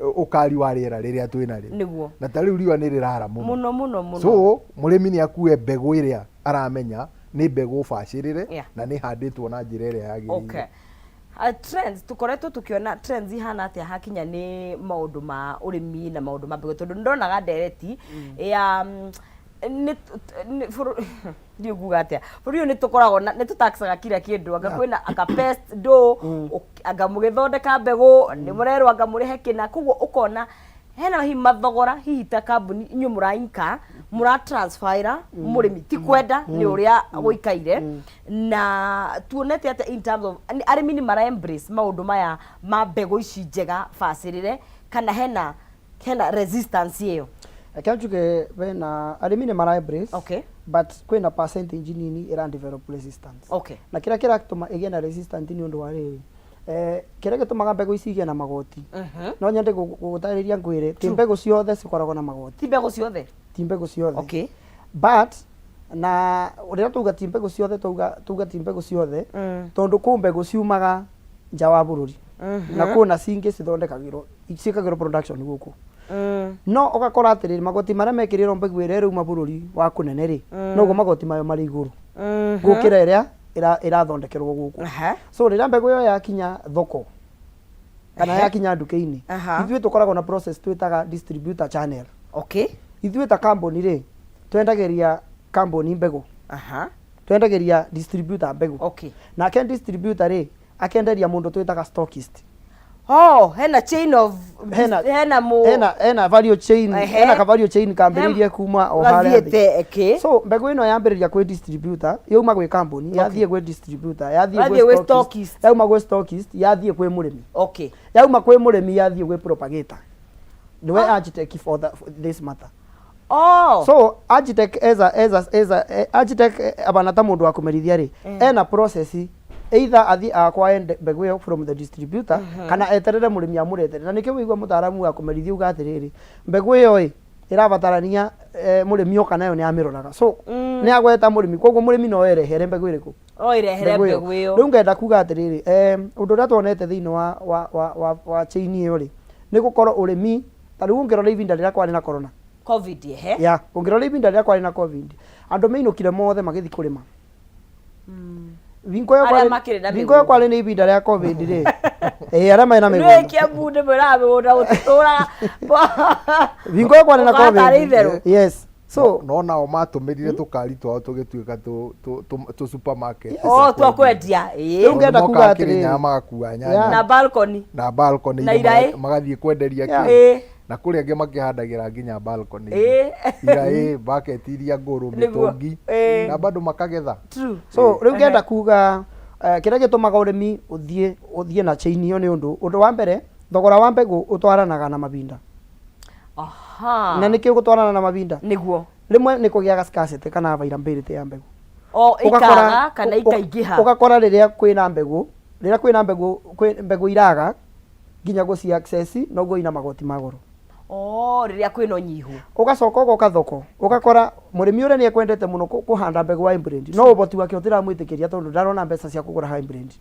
ũkari wa rĩera rĩrĩa twĩ narĩo. Na ta rĩu riũa nĩ rĩrara mũno. Mũno mũno mũno. So mũrĩmi nĩ akue mbegũ ĩrĩa aramenya nĩ mbegũ bacĩrĩre na nĩ handĩtwo na njĩra ĩrĩa yagĩrĩire. Okay. Trends, tukoretwo tukiona trends ihana atia hakinya nĩ maũndũ ma ũrĩmi na maũndũ ma mbegũ? Tondũ nĩ ndonaga ndereti ya Nĩ nĩ bũrũ- ndiũ nguga atĩa, bũrũri ũyũ nĩ tũkoragwo na nĩ tũtaxaga kila kĩndũ, anga kwĩna anga pest ndũ, anga mũgĩthondeka mbegũ nĩ mũrerwo anga mũrĩhe kĩna, koguo ũkona hena hihi mathogora, hihi ta kambuni inyuĩ mũrainka mũra transferĩra mũrĩmi ti kwenda nĩ ũrĩa gũikaire. Na tuonete atĩa in terms of arĩmi nĩ mara embrace maũndũ maya ma mbegũ ici njega bacĩrĩre, kana hena resistance ĩyo? Reke njuge bena arĩmi nĩ mara embrace, but kwĩna percentage nini ĩra develop resistance. Na kĩrĩa kĩratũma ĩgĩe na resistance nĩ ũndũ wa rĩrĩ, kĩrĩa gĩtũmaga mbegũ ici igĩe na magoti, no nyende gũgũtarĩria ngwĩre ti mbegũ ciothe cikoragwo na magoti. Ti mbegũ ciothe? Ti mbegũ ciothe. But na rĩrĩa twauga ti mbegũ ciothe, twauga ti mbegũ ciothe tondũ kũ mbegũ ciumaga nja wa bũrũri na kwĩna cingĩ cithondekagĩrwo, ciĩkagĩrwo production gũkũ. No ũgakora atĩrĩrĩ, magoti marĩa mekĩrĩrwo mbegũ ĩrĩa ĩrauma bũrũri wa kũnene rĩ, noguo magoti mayo marĩ igũrũ gũkĩra ĩrĩa ĩrathondekerwo gũkũ. So rĩrĩa mbegũ ĩyo yakinya thoko kana yakinya nduka-inĩ, ithuĩ tũkoragwo na process twĩtaga distributor channel. Ithuĩ ta kambuni rĩ, twendagĩria kambuni mbegũ, twendagĩria distributor mbegũ. Nake distributor rĩ, akenderia mũndũ twĩtaga stockist. Oh, hena chain of hena mu hena value chain. Hena ka value chain kambĩrĩirie kuma o harĩa thĩ. Gathiĩte, okay. So mbegũ ĩno yambĩrĩria kwĩ distributor, yauma gwĩ kambuni, yathiĩ gwĩ distributor, yathiĩ Yathiĩ gwĩ gwĩ stockist, stockist. Yauma gwĩ stockist, yathiĩ kwĩ mũrĩmi, yauma kwĩ mũrĩmi, yathiĩ gwĩ propagator, nĩwe architect for this matter. So architect as a architect, abana ta mũndũ wa kũmerithia rĩ, ena process, either athiĩ acquire mbegũ ĩyo from the distributor kana eterere mũrĩmi amũretere. Na nĩkĩo wĩigua mũtaaramu wa kũmerithia uga atĩrĩrĩ, mbegũ ĩyo ĩ ĩrabatarania, mũrĩmi oka nayo nĩ amĩroraga, so nĩ agweta mũrĩmi, koguo mũrĩmi no erehere mbegũ ĩrĩkũ? O irehere mbegũ ĩyo. Rĩu ngenda kuga atĩrĩrĩ, ũndũ ũrĩa tuonete thĩinĩ wa chain ĩyo rĩ, nĩ gũkorwo ũrĩmi ta rĩu ũngĩrora ihinda rĩrĩa kwarĩ na corona, Covid, ehe. Ya, ũngĩrora ihinda rĩrĩa kwarĩ na COVID, andũ mainũkire mothe magĩthiĩ kũrĩma. Hingo ĩyo Arĩa makĩrĩ na hingo ĩyo mĩgũnda. kwarĩ na ihinda rĩa COVID rĩ, ĩĩ, arĩa marĩ na Nĩ mĩgũnda. Kiambu nĩ mwĩraga mĩgũnda gũtitũraga. Hingo ĩyo kwarĩ na Ũkona tarĩ COVID. itherũ. Yes, so no nao matũmĩrire tũkari twao tũgĩtuĩka tũ supermarket. Oh, twa kwendia, ĩĩ. Rĩu ngenda kuga Mokaga atĩrĩrĩ. Kĩrĩnyaga magakua nyanya. Na balcony. Na balcony. Na iraĩ. Magathiĩ kwenderia kĩ na kũrĩa angĩ makĩhandagĩra nginya balcony. Iraĩ, bucket iria ngũrũ, mĩtũngi, na bado makagetha. True. So rĩu ngenda kuga, kĩrĩa gĩtũmaga ũrĩmi ũthiĩ na chain ĩyo nĩ ũndũ wa mbere, thogora wa mbegũ ũtwaranaga na mahinda. Na nĩkĩo gũtwarana na mahinda, rĩmwe nĩ kũgĩaga scarcity kana availability ya mbegũ. O ikaga kana ikaingĩha. Ũgakora rĩrĩa kwĩna mbegũ, rĩrĩa kwĩna mbegũ, kwĩ mbegũ iraga nginya gũci access, noguo ina magoti ma goro. Oh, rĩrĩa kwĩna ũnyihu. Ũgacoka ũgoka thoko, ũgakora mũrĩmi ũrĩa nĩ ekwendete mũno kũhanda mbegũ hybrid, no ũhoti wake ũtiramwĩtĩkĩria tondũ ndarona mbeca cia kũgũra hybrid.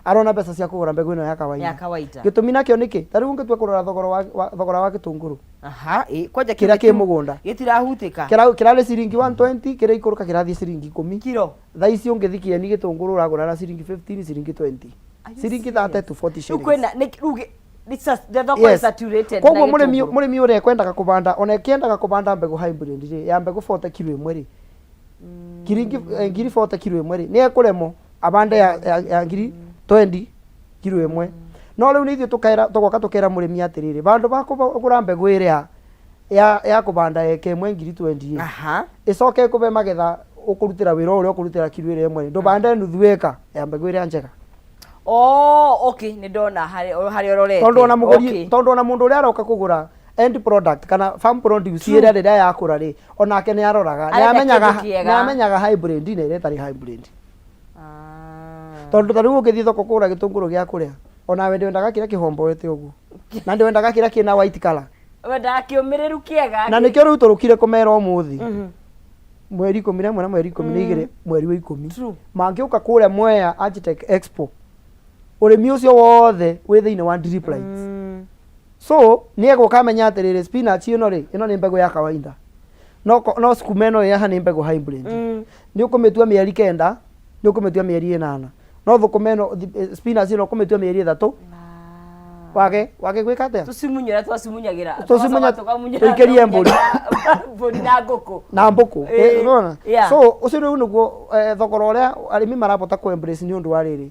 Arona mbeca cia kũgũra mbegũ ĩno ya kawaida. Ya kawaida. Gĩtũmi nakĩo nĩkĩ? Ta rĩu ũngĩtua kũrora thogora wa gĩtũngũrũ Aha, ĩ, kwanja kĩrĩa kĩ mũgũnda gĩtirahutĩka. Kĩrarĩ ciringi 120, kĩraikũrũka kĩrathiĩ ciringi 10. Kiro. Thaa ici ũngĩthiĩ Kĩeni gĩtũngũrũ ũragũra na ciringi 15, ciringi 20, Are you ciringi serious? 30 to 40 Rĩu shillings. kwĩna rĩu the thoko is saturated na Koguo mũrĩmi gĩtũngũrũ. Mũrĩmi ũrĩa ekwendaga kũbanda, ona ĩkĩendaga kũbanda mbegũ hybrid rĩ, ya mbegũ 40 kilo ĩmwe rĩ, ngiri 40 kilo ĩmwe rĩ, nĩ ekũremwo abande ya ngiri 20 kilo ĩmwe. No rĩu nĩ ithuĩ tũkera, tũgoka tũkera mũrĩmi atĩrĩrĩ, vandũ va kũgũra mbegũ ĩrĩa ya kũbanda eka ĩmwe ngiri 20 rĩ, ĩcoke ĩkũbe magetha ũkũrutĩra wĩra ũrĩa ũkũrutĩra kilo ĩrĩa ĩmwe rĩ, ndũbande nuthu ĩka ya mbegũ ĩrĩa njega. Oh, okay, nĩ ndona harĩa ũrorete. Tondũ ona mũgũri, tondũ ona mũndũ ũrĩa aroka kũgũra end product kana farm produce ĩrĩa rĩrĩa yakũra rĩ, onake nĩ aroraga, nĩ Arenda amenyaga, kĩndũ kĩega. nĩ amenyaga hybrid na ĩrĩa ĩtarĩ hybrid. Tondũ ta rĩu ũngĩthiĩ thoko kũgũra gĩtũngũrũ gĩa kũrĩa, onawe ndwendaga kĩrĩa kĩhomboete ũguo, na ndwendaga kĩrĩa kĩna white color. Wendaga kĩũmĩrĩru kĩega. Na nĩkĩo rĩu tũrũkire kũmera ũmũthĩ, mweri 11 na mweri 12 mweri wa 10, mangĩũka kũrĩa Mwea Agritech Expo, ũrĩmi ũcio wothe wĩ thĩinĩ wa drip lines. So nĩ egũka amenya atĩrĩrĩ, spinach ĩno rĩ, ĩno nĩ mbegũ ya kawaida, no sukuma ĩno ĩ haha nĩ mbegũ hybrid. Nĩ ũkũmĩtua mĩeri 9, nĩ ũkũmĩtua mĩeri 8, no thũkũma ĩno, spinach ĩno ũkũmĩtua mĩeri 3. Wage wage gwĩka atĩa? Tũcimunyĩra twacimunyagĩra. Tũcimunya- Tũgacoka tũkamunyĩra- tũikĩrie mbũri. Mbũri na ngũkũ. Na mbũkũ. Ũrona? So ũcio rĩu nĩguo thogora ũrĩa arĩmi marabota kũ embrace nĩ ũndũ wa rĩrĩ.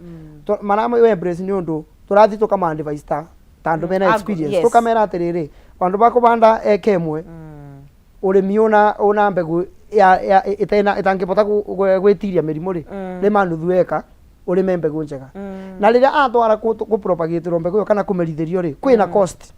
Mara embrace nĩ ũndũ tũrathiĩ tũkama advise ta ta andũ mena experience. Tũkamera atĩrĩrĩ, handũ ba kũbanda eka ĩmwe, ũrĩmi ũna ũna mbegũ ya ya ĩtena ĩtangĩbota gwĩtiria mĩrimũ rĩ, rĩma nuthu eka ũrĩme mbegũ njega. Na rĩrĩa atwara kũ propagate mbegũ ĩyo kana kũmerithĩrio rĩ, kwĩna cost.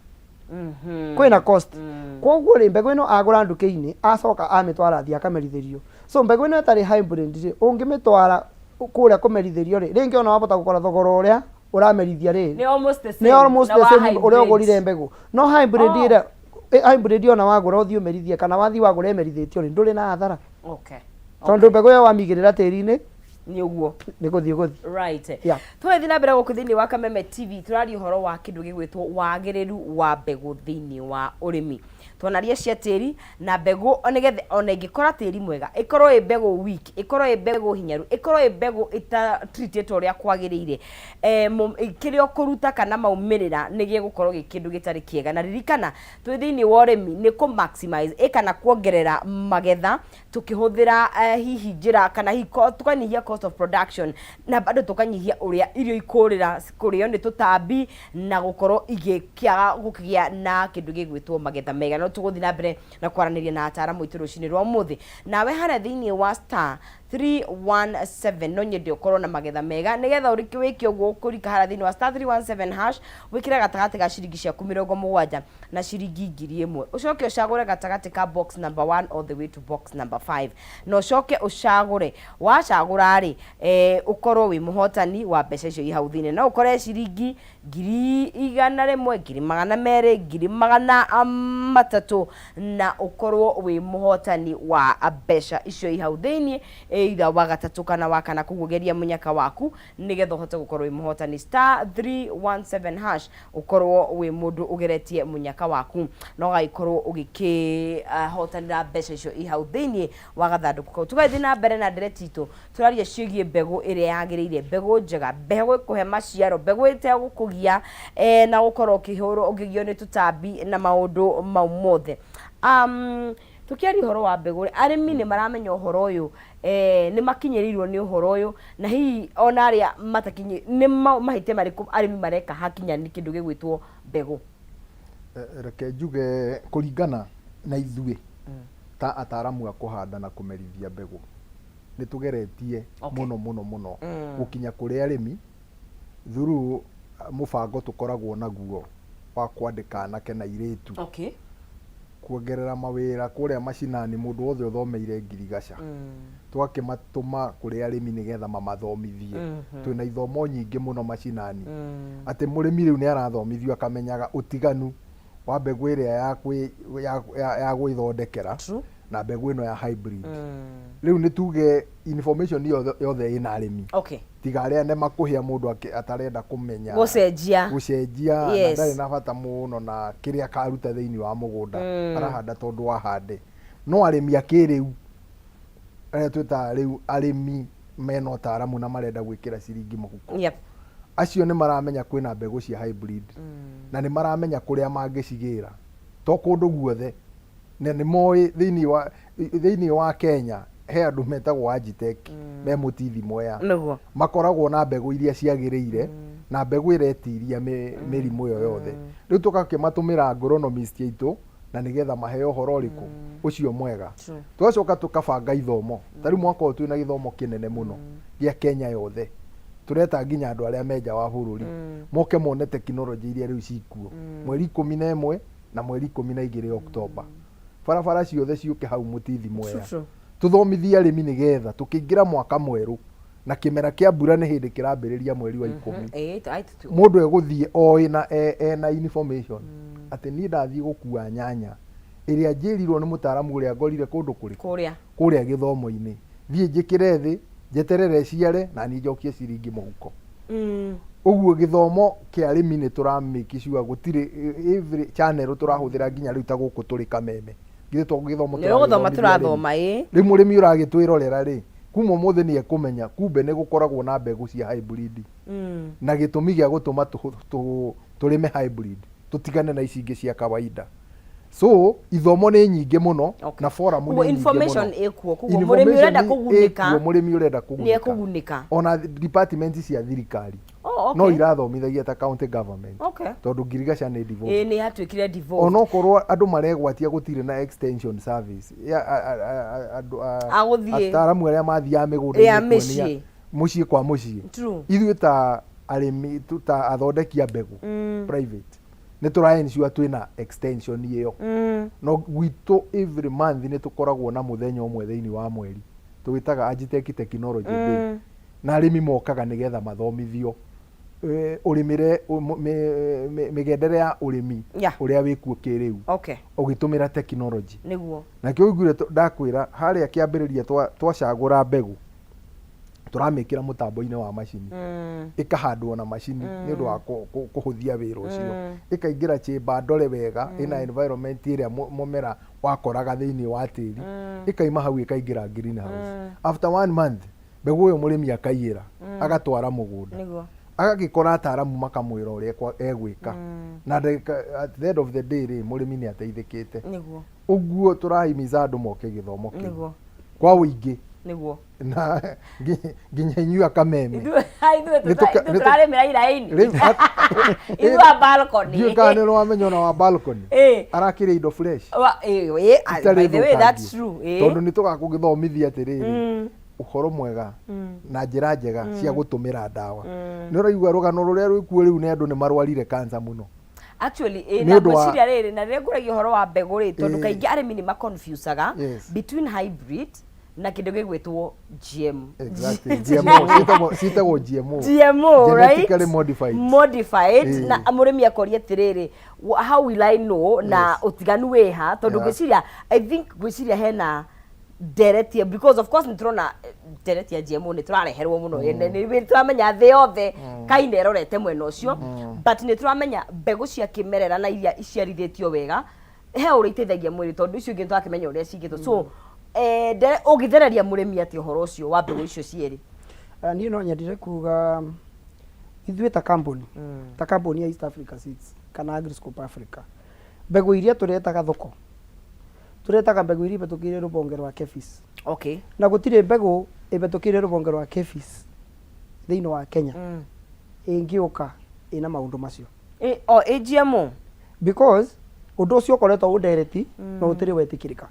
Kwĩna cost. Koguo rĩ, mbegũ ĩno agũra nduka-inĩ, acoka amĩtwara athiĩ akamerithĩrio. So mbegũ ĩno ĩtarĩ hybrid rĩ, ũngĩmĩtwara kũrĩa kũmerithĩrio rĩ, rĩngĩ ona wabota gũkora thogora ũrĩa ũramerithia rĩ, Nĩ almost the same. Nĩ almost na the wa same ũrĩa hybrid. ũgũrire mbegũ. No hybrid ĩrĩa hybrid ona wagũra ũthiĩ ũmerithie kana wathiĩ wagũra ĩmerithĩtio rĩ, ndũrĩ na hathara. Tondũ mbegũ ĩyo wamĩigĩrĩra tĩri-inĩ, Nĩ ũguo. Nĩ gũthiĩ gũthiĩ. Tũgĩthiĩ na mbere gũkũ thĩinĩ wa Kameme TV, tũraria ũhoro wa kĩndũ gĩgwĩtwo wagĩrĩru wa mbegũ thĩinĩ wa ũrĩmi. Twanaria cia tĩri na mbegũ nĩgetha ona ĩngĩkora tĩri mwega, ĩkorwo ĩ mbegũ weak, ĩkorwo ĩ mbegũ hinyaru, ĩkorwo ĩ mbegũ ĩta treatĩtwo ũrĩa kwagĩrĩire, kĩrĩa ũkũruta kana maumĩrĩra nĩ gĩgũkorwo gĩ kĩndũ gĩtarĩ kĩega. Na ririkana twĩ thĩinĩ wa ũrĩmi nĩ kũ maximize ĩ kana kuongerera magetha tũkĩhũthĩra hihi njĩra kana hihi tũkanyihia cost of production na bado tũkanyihia ũrĩa irio ikũrĩra kũrĩo nĩ tũtambi na gũkorwo igĩkĩaga gũkĩgĩa na kĩndũ gĩgwĩtwo magetha mega. No tũgũthiĩ na mbere na kwaranĩria na ataaramu aitũ rũcinĩ rwa ũmũthĩ. Nawe harĩa thĩinĩ wa star 317 no nyende ũkorwo na magetha mega, nĩgetha wĩke ũguo ũkũrika harĩa thĩinĩ wa star 317 hash, wĩkĩre gatagatĩ ga ciringi ciaku 70 na ciringi 1000, ũcoke ũcagũre gatagatĩ ka box number 1 all the way to box number 5, na ũcoke ũcagũre. Wacagũra rĩ, ũkorwo wĩ mũhotani wa mbeca icio i hau thĩinĩ. No ũkore ciringi 100,000, 200,000, 300,000, na ũkorwo wĩ mũhotani wa mbeca icio i hau thĩinĩ, either wa gatatũ kana wa kana. Koguo geria mũnyaka waku nĩgetha ũhote gũkorwo wĩ mũhotani. Star 317 hash, ũkorwo wĩ mũndũ ũgeretie mũnyaka waku na ũgagĩkorwo ũgĩkĩhotanĩra mbeca icio i hau thĩinĩ wa gathandũkũ kau. Tũgagĩthiĩ na mbere na ndereti itũ, tũraria ciĩgiĩ mbegũ ĩrĩa yagĩrĩire, mbegũ njega, mbegũ ĩkũhe maciaro, mbegũ ĩtegũkũgia na gũkorwo ũkĩhũrwo ũkĩgio nĩ tũtambi na maũndũ mau mothe. Tũkĩaria ũhoro wa mbegũ rĩ, arĩmi nĩ maramenya ũhoro ũyũ, nĩ makinyĩrĩirwo nĩ ũhoro ũyũ, na hihi ona arĩa matakinyĩ, nĩ mahĩtia marĩkũ arĩmi mareka hakinya nĩ kĩndũ gĩgwĩtwo mbegũ? Reke njuge kũringana na ithuĩ ta ataramu a kũhanda na kũmerithia mbegũ, nĩ tũgeretie mũno mũno mũno gũkinya kũrĩ arĩmi through mũbango tũkoragwo naguo wa kwandĩka anake na airĩtu. Kuongerera mawĩra kũrĩa macinani, mũndũ wothe ũthomeire ngirigaca tũgakĩmatũma kũrĩ arĩmi nĩgetha mamathomithie. Twĩna ithomo nyingĩ mũno macinani, atĩ mũrĩmi rĩu nĩ arathomithio akamenyaga ũtiganu wa mbegũ ĩrĩa ya gwĩthondekera na mbegũ ĩno ya hybrid. Rĩu nĩ tuge information yothe ĩna arĩmi, tiga arĩa nema kũhĩa mũndũ atarenda kũmenya. Gũcenjia. Gũcenjia na ndarĩ na bata mũno na kĩrĩa akaruta thĩinĩ wa mũgũnda, arahanda tondũ ahande. No arĩmi a kĩrĩu arĩa twĩtaga rĩu arĩmi mena ũtaaramu na marenda gwĩkĩra ciringi mũhuko, acio nĩ maramenya kwĩna mbegũ cia hybrid na nĩ maramenya kũrĩa mangĩcigĩra, to kũndũ guothe, na nĩ moĩ thĩinĩ wa Kenya he andũ metagwo Agitech me Mũtithi Mwea, makoragwo na mbegũ iria ciagĩrĩire na mbegũ ĩretiria mĩrimũ ĩyo yothe. Rĩu tũgakĩmatũmĩra agronomist aitũ na nĩgetha maheo ũhoro ũrĩkũ ũcio mwega. Tũgacoka tũkabanga ithomo. Ta rĩu mwaka ũyũ twĩna gĩthomo kĩnene mũno gĩa Kenya yothe, tũreta nginya andũ arĩa me nja wa bũrũri moke mone tekinoronjĩ iria rĩu cikuo, mweri 11 na mweri 12 Oktoba. Barabara ciothe ciũke hau Mũtithi Mwea. Tũthomithie arĩmi nĩgetha tũkĩingĩra mwaka mwerũ na kĩmera kĩa mbura nĩ hĩndĩ kĩrambĩrĩria mweri wa 10. Mũndũ egũthiĩ oĩ na ena information atĩ niĩ ndathiĩ gũkua nyanya ĩrĩa njĩrirwo nĩ mũtaaramu ũrĩa ngorire kũndũ kũrĩkũ? Kũrĩa. Kũrĩa gĩthomo-inĩ. Thiĩ njĩkĩre thĩ, njeterere ĩciare na niĩ njokie ciringi mũhuko. Ũguo gĩthomo kĩa arĩmi nĩ tũra make sure gũtirĩ every channel tũrahũthĩra nginya rĩu ta gũkũ tũrĩ Kameme. Githĩ to gĩthomo Nĩ gũthoma tũragĩthomithia arĩmi? Tũrathoma, ĩĩ. Rĩu mũrĩmi ũragĩtwĩrorera rĩ, Kuma ũmũthĩ nĩ ekũmenya kumbe nĩ gũkoragwo na mbegũ cia hybrid na gĩtũmi gĩa gũtũma tũrĩme hybrid tũtigane na ici ingĩ cia kawaida. So ithomo nĩ nyingĩ mũno na forum nĩ Koguo nyingĩ information mũno. ĩkuo. Koguo mũrĩmi ũrenda Information kũgunĩka ĩkuo, mũrĩmi ũrenda nĩ kũgunĩka ekũgunĩka. Ona department cia thirikari Oh, okay. no irathomithagia ta county government tondũ ngirigaca nĩ devolved. Ĩĩ, nĩ yatuĩkire devolved. Onokorwo andũ maregwatia gũtirĩ na extension service ya andũ Agũthiĩ. Ataaramu arĩa mathiaga Ya mĩgũnda-inĩ kuonia mĩciĩ. Mũciĩ kwa mũciĩ. Ithuĩ ta arĩmi ta athondeki a mbegũ private nĩ tũra ensure twĩna extension ĩyo. No gwitũ every month nĩ tũkoragwo na mũthenya ũmwe thĩinĩ wa mweri tũwĩtaga Agitech Technology Day, na arĩmi mokaga nĩgetha mathomithio ũrĩmĩre mĩgendere ya ũrĩmi ũrĩa wĩkuo kĩrĩu ũgĩtũmĩra technology. Nakĩo ũiguire ndakwĩra harĩa kĩambĩrĩria twacagũra mbegũ tũramĩkĩra mũtambo-inĩ wa macini, ĩkahandwo na macini nĩ ũndũ wa kũhũthia wĩra ũcio, ĩkaingĩra chamber ndore wega ĩna environment ĩrĩa mũmera wakoraga thĩinĩ wa tĩri, ĩkaima hau ĩkaingĩra greenhouse. After one month mbegũ ĩyo mũrĩmi akaiyĩra agatwara mũgũnda, agagĩkora ataaramu makamwĩra ũrĩa egwĩka, na ndagĩka at the end of the day rĩ, mũrĩmi nĩ ateithĩkĩte. Ũguo tũrahimiza andũ moke gĩthomo kĩu kwa ũingĩ na nginya inyuĩ akameme. Ithuĩ Nĩ tũrarĩmĩra iraini. Rĩu Ithuĩ a balcony. Ndiũĩ kana nĩ wamenya ona wa balcony arakĩrĩa indo fresh itarĩ By the way, thũkangie. that's true. Tondũ nĩ tũgakũgĩthomithia atĩrĩrĩ, ũhoro mwega na njĩra njega cia gũtũmĩra ndawa. Nĩ ũraigua rũgano rũrĩa rwĩkuo rĩu nĩ andũ nĩ marwarire cancer mũno. Actually, Nĩ na ũndũ wa- ngwĩciria rĩrĩ na rĩrĩa ngũragia ũhoro wa mbegũ rĩ, tondũ kaingĩ arĩmi nĩ maconfusaga between hybrid na kĩndũ gĩgwĩtwo GM. Exactly. GMO ciĩtagwo GMO. GMO, right? Genetically modified. Modified. Na mũrĩmi akoria atĩrĩrĩ, how will I know na ũtiganu wĩha? Tondũ ngwĩciria, I think ngwĩciria hena ndereti, because of course nĩ tũrona ndereti ya GMO nĩ tũrareherwo mũno, nĩ tũramenya thĩ yothe kaina ĩrorete mwena ũcio, but nĩ tũramenya mbegũ cia kĩmerera na iria iciarithĩtio wega he ũrĩa iteithagia mwĩrĩ, tondũ icio ingĩ nĩtũrakĩmenya ũrĩa cigĩtwo. So ũngĩthereria mũrĩmi atĩ ũhoro ũcio wa mbegũ icio cierĩ? Niĩ no nyendire kuga ithuĩ ta kambuni, ta kambuni ya East Africa Seeds kana Agriscope Africa, mbegũ iria tũretaga thoko, tũretaga mbegũ iria ibĩtũkĩire rũhonge rwa KEPHIS. Na gũtirĩ mbegũ ĩbĩtũkĩire rũhonge rwa KEPHIS thĩinĩ wa Kenya ĩngĩũka ĩna maũndũ macio. O ĩ GMO? Because ũndũ ũcio ũkoretwo ũndereti no ũtĩrĩ wetĩkĩrĩka.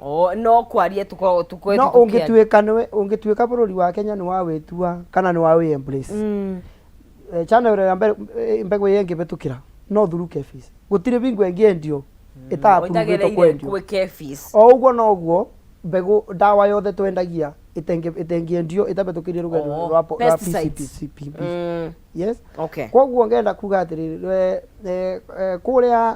O, no kwaria tũkoragwo tũkoretwo No tũkĩaria. Ũngĩtuĩka nĩwe ũngĩtuĩka bũrũri wa Kenya nĩ wawĩtua kana nĩ wawĩ embrace, channel ya mbegũ ĩyo ĩngĩbĩtũkĩra no through KEPHIS. Gũtirĩ bingo ĩngĩendio ĩta-approvĩtwo Ĩtagereire kwendio. Gwĩ KEPHIS. O ũguo noguo mbegũ, ndawa yothe twendagia ĩtengĩendio ĩtabĩtũkĩire rũgendo rwa Pesticides. PCP. Yes. Koguo ngenda kuga atĩrĩrĩ, kũrĩa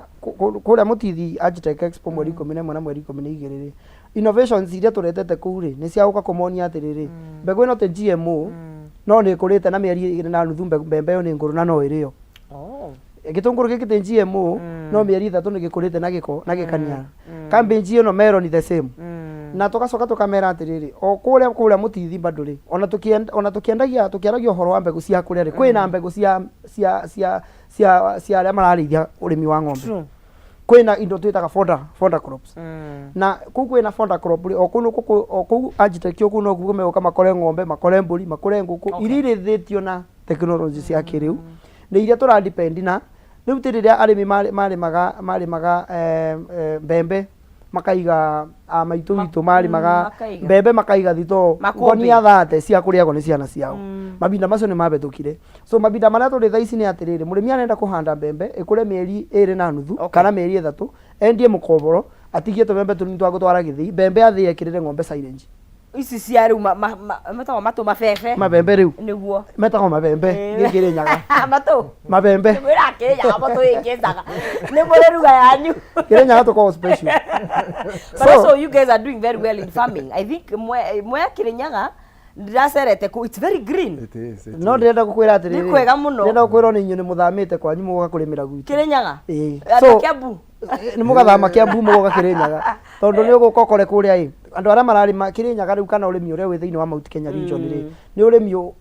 kũrĩa Mũtithi Agritech Expo mweri 11 na mweri 12 rĩ, innovations iria tũretete kũu rĩ, nĩ cia gũka kũmonia atĩrĩrĩ, mbegũ ĩno ti GMO, no nĩ ĩkũrĩte na mĩeri 2.5 mbembe ĩyo nĩ ngũrũ na no ĩrĩo. Gĩtũngũrũ gĩkĩ ti GMO, no mĩeri 3 nĩ gĩkũrĩte na gĩko na gĩkaniara. Cabbage ĩno, melon, the same. Na tũgacoka tũkamera atĩrĩrĩ, o kũrĩa Mũtithi bado rĩ, ona tũkĩendagia, tũkĩaragia ũhoro wa mbegũ cia kũrĩa rĩ, kwĩna mbegũ cia arĩa mararĩithia ũrĩmi wa ng'ombe. Kwĩna indo twĩtaga fodder crops. Na kũu kwĩna fodder crop rĩ, o kũu o kũu Agritech kũu nokuo megũka makore ng'ombe, makore mbũri, makore ngũkũ iria irĩithĩtio na technology cia kĩrĩu, nĩ iria tũra depend na rĩu. Ti rĩrĩa arĩmi marĩmaga mbembe makaiga, a maitũ witũ marĩmaga Makaiga. Mbembe makaiga thitoo Makũmbĩ. Ngonia thate cia kũrĩagwo nĩ ciana ciao. Mabinda macio nĩ mabĩtũkire. So mabinda marĩa tũrĩ thaa ici nĩ atĩrĩrĩ, mũrĩmi arenda kũhanda mbembe ĩkũre mĩeri 2.5 kana mĩeri 3, endie mũkoboro, atigie tũbembe tũnini twa gũtwara gĩthĩi, mbembe athĩe ekĩrĩre ng'ombe silage. Ici cia rĩu metagwo matũ mabebe. Mabembe rĩu. Metagwo mabembe. Gĩkĩrĩ nyaga. Matũ. Mabembe. Mwĩra kĩrĩnyaga matũ ĩkĩnjaga nĩ mũrĩ ruga yanyu. Kĩrĩ nyaga tũkoragwo special. But also you guys are doing very well in farming. I think mwe Kĩrĩnyaga ndĩracerete kũ, it's very green. It is, it No is. ndĩrenda gũkwĩra atĩrĩrĩ, Nĩ kwega mũno. Ndĩrenda gũkwĩra nĩ inyuĩ nĩ mũthamĩte kwanyu mũgoka kũrĩmĩra gwitũ. Kĩrĩnyaga. Ĩĩ. Andũ a Kiambu. Nĩ mũgathama Kiambu mũgoka Kĩrĩnyaga tondũ nĩ ũgũka ũkore kũrĩa ĩ andũ arĩa mararĩma Kĩrĩnyaga rĩu kana ũrĩmi ũrĩa wĩ thĩinĩ wa Mount Kenya region rĩ nĩ ũrĩmi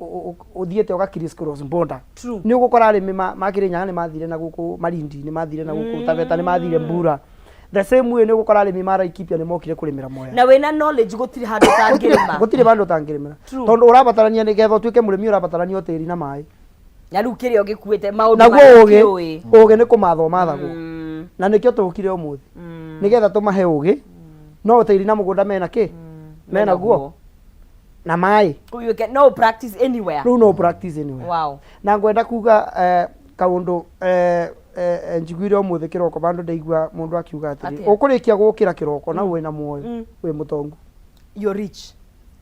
ũthiĩte ũga criss cross border. True. Nĩ ũgũkora arĩmi ma Kĩrĩnyaga nĩ mathire na gũkũ Malindi, nĩ mathire na gũkũ Taveta, nĩ mathire Mbura. The same way nĩ ũgũkora arĩmi ma Laikipia nĩ mokire kũrĩmĩra Mwea. Na wĩna knowledge gũtirĩ handũ ũtangĩrĩma. Gũtirĩ handũ ũtangĩrĩmĩra. True. Tondũ ũrabatarania nĩgetha ũtuĩke mũrĩmi ũrabatarania o tĩri na maĩ. Na rĩu kĩrĩa ũgĩkuĩte maũndũ Naguo marĩa ũgĩ, ũkĩũĩ. ũgĩ nĩ kũmathwo mathagwo. Na nĩkĩo tũkire ũmũthĩ. Nĩgetha tũmahe ũgĩ, no tĩri na mũgũnda mena kĩ? Mena guo. Na maĩ. Kũu you can no practice anywhere. Rĩu no practice anywhere. Wow. Na ngwenda kuga kaũndũ njiguire ũmũthĩ kĩroko bandũ ndaigua mũndũ akiuga atĩrĩ, Atĩa? ũkũrĩkia gũkĩra kĩroko na wĩna muoyo, wĩ mũtongu. You're rich.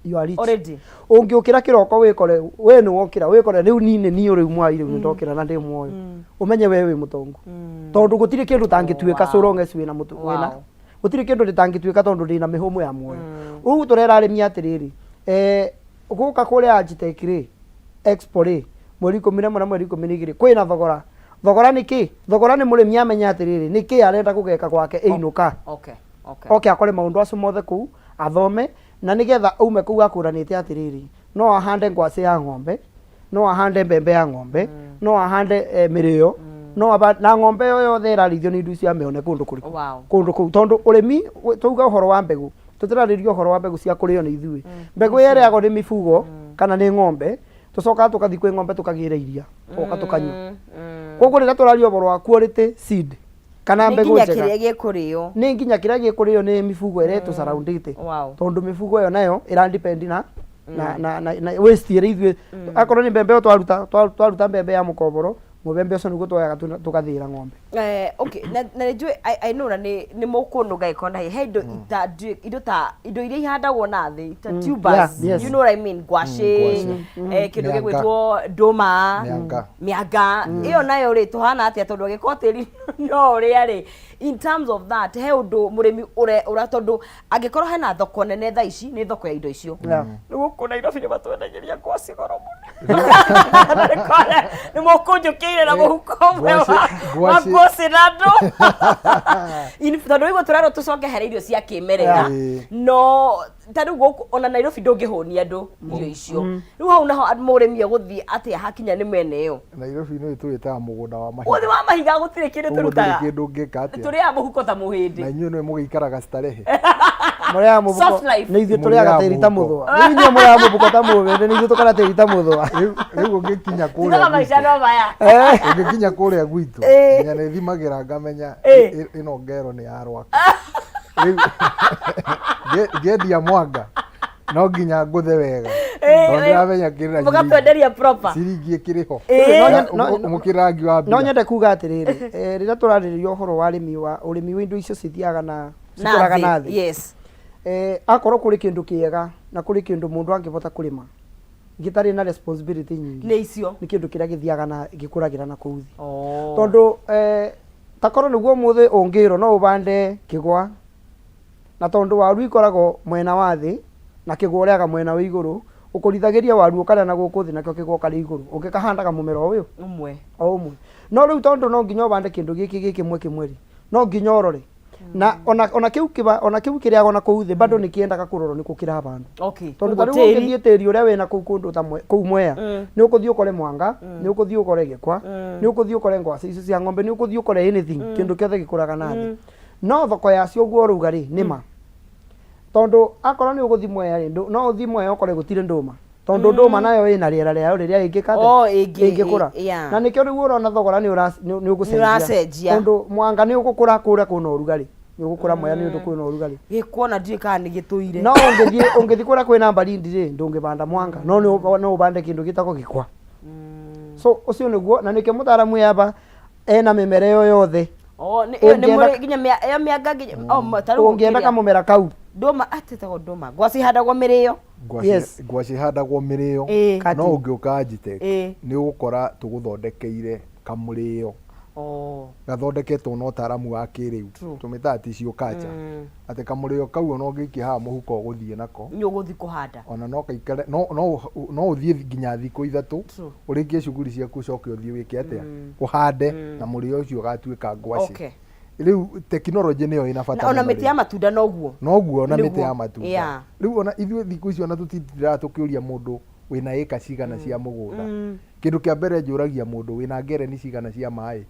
You are rich. Already. Ũngĩũkĩra kĩroko wĩkore we nĩ wokĩra wĩkore rĩu niĩ nĩ niĩ rĩu mwai rĩu nĩndokĩra na ndĩ muoyo ũmenye we wĩ mũtongu tondũ gũtirĩ kĩndũ ũtangĩtuĩka Wow. so long as wĩna mũtu wĩna Wow. gũtirĩ kĩndũ gĩtangĩtuĩka tondũ ndĩna mĩhũmũ ya muoyo rĩu tũrera arĩmi atĩrĩrĩ gũka kũrĩa Agitech rĩ expo rĩ mweri 11 na mweri 12 kwĩna thogora thogora nĩ kĩ thogora nĩ mũrĩmi amenye atĩrĩrĩ nĩ kĩ arenda gũgeka gwake ĩinũka Okay. Okay. oke akore maũndũ acio mothe kũu athome na nĩgetha aume kũu akũranĩte atĩrĩrĩ no ahande ngwacĩ ya ng'ombe no ahande mbembe ya ng'ombe no ahande mĩrĩo no aba, na ng'ombe ĩyo yothe ĩrarĩithio nĩ indo icio amĩone kũndũ kũrĩkũ Wow. kũndũ kũu tondũ ũrĩmi twauga ũhoro wa mbegũ tũtirarĩria ũhoro wa mbegũ cia kũrĩo nĩ ithuĩ mbegũ ĩrĩa ĩrĩagwo nĩ mibugo kana nĩ ng'ombe tũcokaga tũgathiĩ kwĩ ng'ombe tũkagĩra iria tũgoka tũkanyua koguo rĩrĩa tũraria ũhoro wa quality seed kana Nĩ mbegũ nginya njega kĩrĩa gĩkũrĩo. nĩ nginya kĩrĩa gĩkũrĩo nĩ mibugo ĩrĩa ĩtũcaraundĩte Wow. tondũ mibugo ĩyo nayo ĩra depend na na na na, na waste ĩrĩa ithuĩ akorwo nĩ mbembe ĩyo twaruta twaruta mbembe ya mũkomboro mũbembe ũcio nĩguo twoyaga tũgathĩĩra ng'ombe. Okay, na nĩ njũĩ I know na nĩ nĩ mũkũnũnga gĩko na he indo ita indo ta indo iria ihandagwo na thĩ ta tubers, yeah, yes. you know what I mean, ngwacĩ, Ngwacĩ. kĩndũ Mĩanga. gĩgwĩtwo ndũma, Mĩanga. mĩanga ĩyo nayo rĩ tũhana atĩa tondũ angĩkorwo tĩri no ũrĩa rĩ in terms of that he ũndũ mũrĩmi ũre ũra tondũ angĩkorwo hena thoko nene thaa ici nĩ thoko ya indo icio Yeah. rĩu gũkũ Nairobi nĩ matwendagĩria ngwacĩ goro mũno nĩ mũkũnjũkĩire na mũhuko ũmwe wa ngwacĩ na ndũ tondũ rĩu tũrerwo tũcoke harĩ irio cia kĩmerera no ta rĩu gũkũ ona Nairobi ndũngĩhũnia andũ irio icio rĩu hau naho mũrĩmi egũthiĩ atĩa hakinya nĩ mĩena ĩyo Nairobi nĩ tũwĩtaga mũgũnda wa mahiga ũthĩ wa mahiga gũtirĩ kĩndũ Ũguo ndũrĩ tũrutaga kĩndũ ũngĩka atĩa tũrĩaga mũhuko ta mũhĩndĩ na inyuĩ nĩ mũgĩikaraga starehe Mũrĩaga mũbuko Soft life. nĩ ithuĩ tũrĩaga Mũrĩaga tĩri ta mũhuko. mũthũa rĩu inyuĩ mũrĩaga mũbuko ta mũhĩndĩ nĩ ithuĩ tũkarĩa tĩri ta mũthũa rĩu rĩu ũngĩkinya kũrĩa tigaga maica gwitũ no maya ũngĩkinya kũrĩa gwitũ Ĩĩ. nginya nĩ thimagĩra ngamenya Ĩĩ. ĩno ngero nĩ ya rwaka rĩu ngĩendia mwanga no nginya ngũthe wega Ĩĩ, tondũ ĩĩ. ndĩramenya kĩrĩ na ciringi mũgatwenderia proper ciringi ĩkĩrĩ ho Ĩĩ. Mũkĩra rangi wa no mbia nyende kuga atĩrĩrĩ rĩrĩa tũrarĩrĩria ũhoro wa ũrĩmi wa ũrĩmi wa indo icio cithiaga na cikũraga na thĩ yes Akorwo kũrĩ kĩndũ kĩega na kũrĩ kĩndũ mũndũ angĩbota kũrĩma gĩtarĩ na responsibility nyingĩ nĩ icio nĩ kĩndũ kĩrĩa gĩthiaga na gĩkũragĩra na kũu thĩ Oh. tondũ takorwo nĩguo ũmũthĩ ũngĩrwo no ũbande kĩgwa na tondũ waru ikoragwo mwena wa thĩ na kĩgwa ũrĩaga mwena wa igũrũ ũkũrithagĩria waru ũkarĩa na gũkũ thĩ nakĩo kĩgwa ũkarĩa igũrũ ũngĩkahandaga mũmera o ũyũ ũmwe o ũmwe no rĩu tondũ no nginya ũbande kĩndũ gĩkĩ gĩ kĩmwe kĩmwe rĩ no nginya ũrore na ona kĩu kĩba ona kĩu kĩrĩagwo na kũu thĩ bado nĩ kĩendaga kũrorwo nĩ kũ kĩrabandwo okay tondũ ta Koguo rĩu tĩri- ũngĩthiĩ tĩri ũrĩa wĩna kũu kũndũ ta kũu Mwea nĩ ũkũthiĩ ũkore mwanga nĩ ũkũthiĩ ũkore gĩkwa nĩ ũkũthiĩ ũkore ngwacĩ icio cia ng'ombe nĩ ũkũthiĩ ũkore anything kĩndũ kĩothe gĩkũraga na thĩ no thoko yacio ũguo ũrauga rĩ nĩ ma tondũ akorwo nĩ ũgũthiĩ Mwea rĩ no ũthiĩ Mwea ũkore gũtirĩ ndũma tondũ ndũma nayo ĩna rĩera rĩayo rĩrĩa ĩngĩka atĩa? Oh, ĩngĩ- ĩngĩkũra yeah. na nĩkĩo rĩu ũrona thogora nĩ nĩ Nĩ ũracenjia. tondũ mwanga nĩ ũgũkũra kũrĩa kwĩna ũrugarĩ nĩ ũgũkũra Mwea nĩ ũndũ kwĩna ũrugarĩ gĩkuona ndiũĩ kana nĩ gĩtũire no ũngĩthiĩ ũngĩthiĩ kũrĩa kwĩna baridi rĩ ndũngĩbanda mwanga no no ũbande kĩndũ gĩtagwo gĩkwa so ũcio nĩguo na nĩkĩo mũtaaramu yaba ena mĩmera ĩyo yothe Oh, nĩ ĩyo nĩ Ũngĩenda- mũrĩ nginya ĩyo mĩanga nginya oh, ta rĩu ũngĩenda kĩrĩa- kamũmera kau ndũma atĩtagwo ndũma ngwacĩ ihandagwo mĩrĩo Yes. Ngwacĩ ihandagwo mĩrĩo Ĩĩ. Kati. no ũngĩũka Agitech Ĩĩ. nĩ ũgũkora tũgũthondekeire kamũrĩo Oh. gathondeketwo na ũtaaramu wa kĩrĩu True. tũmĩtaga tissue culture atĩ kamũrĩo kau ona ũngĩikia haha mũhuko ũgũthiĩ nako nĩ ũgũthiĩ kũhanda ona no kaikare no no no ũthiĩ nginya thikũ ithatũ True. ũrĩkie cuguri ciaku ũcoke ũthiĩ wĩke atĩa ũhande na mũrĩo ũcio ũgatuĩka ngwacĩ Okay. Rĩu tekinoronjĩ nĩyo ĩna bata Na ona mũno mĩtĩ rĩu. ya matunda noguo. Noguo ona mĩtĩ Nĩguo. ya matunda. Rĩu ona ithuĩ thikũ ici ona tũtitindaga tũkĩũria mũndũ wĩna ĩka cigana cia mũgũnda. Kĩndũ kĩa mbere njũragia mũndũ, wĩna ngereni cigana cia maĩ?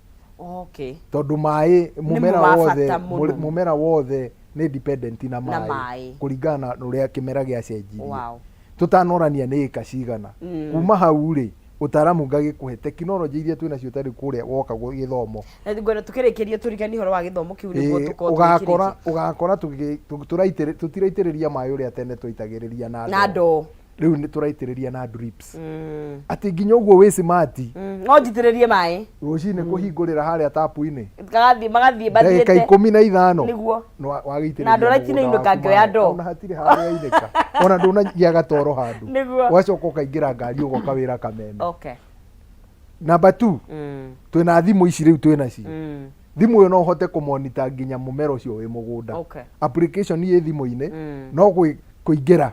Tondũ maĩ, mũmera ma wothe, bata mũno. Mũmera wothe nĩ dependent na Na maĩ, maĩ. Kũringana na ũrĩa kĩmera gĩacenjirie. Tũtanorania nĩ ĩka cigana. Kuma hau rĩ, ũtaramu ngagĩkũhe tekinoronjĩ iria twĩ nacio tarĩu kũrĩa woka gĩthomo. Na ngwenda tũkĩrĩkĩrie tũriganie ũhoro wa gĩthomo kĩu nĩguo tũkorwo Ũgakora tũgĩkĩrĩkia. Ũgakora tũtiraitĩrĩria maĩ ũrĩa tene twaitagĩrĩria na Na ndoo. Ndoo. Rĩu nĩ tũraitĩrĩria na drips. Atĩ nginya ũguo wĩ smart. No njitĩrĩrie maĩ. Rũcinĩ kũhingũrĩra harĩa tapu-inĩ. Magathiĩ magathiĩ Ndagĩka mathiĩte. 15. Wagĩitĩrĩria Na ndũratinda mũgũnda inũka waku ngĩoya maĩ. ndoo. Ona hatirĩ harĩa inĩka. Ona ndũnagĩa gatoro handũ. Ũgacoka ũkaingĩra ngari ũgoka wĩra Kameme. Number 2, twĩna thimũ ici rĩu twĩnacio. Thimũ ĩyo no ũhote kũmonita nginya mũmera ũcio wĩ mũgũnda. Application ĩ thimũ-inĩ, no kũingĩra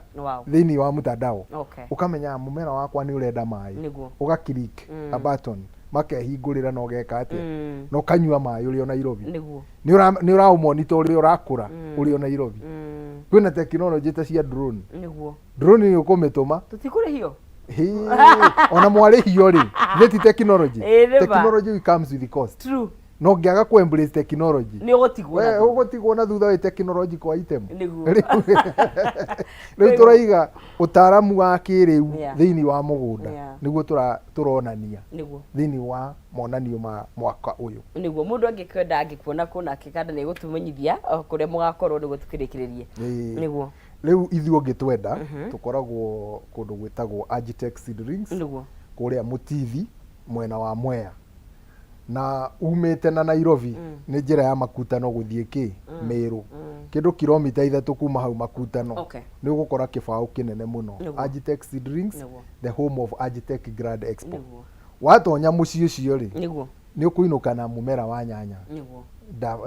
thĩinĩ wa mtandao. Ũkamenya mũmera wakwa nĩ ũrenda maĩ. Ũga click a button, makehingũrĩra na ũgeka atĩa? Na ũkanyua maĩ ũrĩ o Nairobi. Nĩ ũraũmonita ũrĩa ũrakũra ũrĩ o Nairobi. Kwĩna tekinoronjĩ ta cia drone. Drone nĩ ũkũmĩtũma. Tũtikũrĩhio? Hĩ, ona mwarĩhio rĩ, githĩ ti technology? Ĩĩ, nĩ ma. Technology comes with cost. No ũngĩaga kũ embrace technology, Nĩ ũgũtigwo na we thutha. Ũgũtigwo na thutha wĩ technological item. Rĩu Rĩu tũraiga ũtaaramu wa kĩrĩu thĩinĩ wa mũgũnda nĩguo tũronania thĩinĩ wa monanio ma mwaka ũyũ. Nĩguo mũndũ angĩkwenda angĩkuona kũ nake kanda nĩ egũtũmenyithia o kũrĩa mũgakorwo nĩguo tũkĩrĩkĩrĩrie. Rĩu ithuĩ ũngĩtwenda tũkoragwo kũndũ gwĩtagwo Agitech Seedlings, kũrĩa Mũtithi mwena wa Mwea, na umĩte na Nairobi nĩ njĩra ya Makutano gũthiĩ kĩ Meru, kĩndũ kilomita 3 kuma hau Makutano, nĩ ũgũkora kĩbaũ kĩnene mũno, Agitech Seedlings, the home of Agitech Grand Expo. Watonya mũciĩ ũcio rĩ, nĩ ũkũinũka na mũmera wa nyanya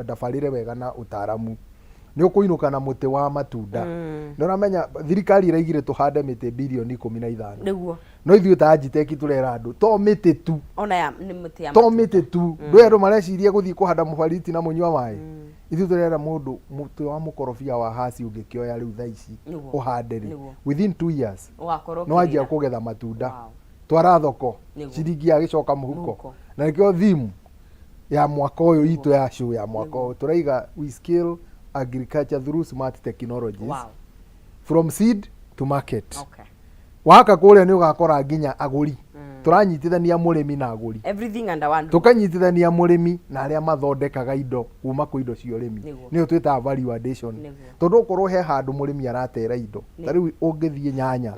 ndabarĩre wega na ũtaramu, nĩ ũkũinũka na mũtĩ wa matunda. Nĩ ũramenya thirikari ĩraigire tũhande mĩtĩ birioni 15. No ithuĩ ta Agitech tũrera andũ to mĩtĩ tu. Ona ya nĩ mĩtĩ ya To matunda. Mĩtĩ tu. Ndũĩ andũ mareciria gũthiĩ kũhanda mũbariti na mũnyua maĩ. Ithuĩ tũrera mũndũ mũtĩ wa mũkorobia wa haci ũngĩkĩoya rĩu thaa ici ũhande rĩ, within 2 years Ũgakorwo nĩ wanjia ũkĩrĩra. Kũgetha matunda. Twara thoko, ciringi yagĩcoka mũhuko. Mũhuko. Na nĩkĩo theme ya mwaka ũyũ itũ ya show ya mwaka ũyũ tũraiga, "We scale agriculture through smart technologies, from seed to market." Waka kũrĩa nĩ ũgakora nginya agũri, tũranyitithania mũrĩmi na agũri. Everything under one roof. Tũkanyitithania mũrĩmi na arĩa mathondekaga indo kuma kwĩ indo cia ũrĩmi, nĩyo twĩtaga value addition. Tondũ okorwo he handũ mũrĩmi aratera indo, ta rĩu ũngĩthiĩ nyanya,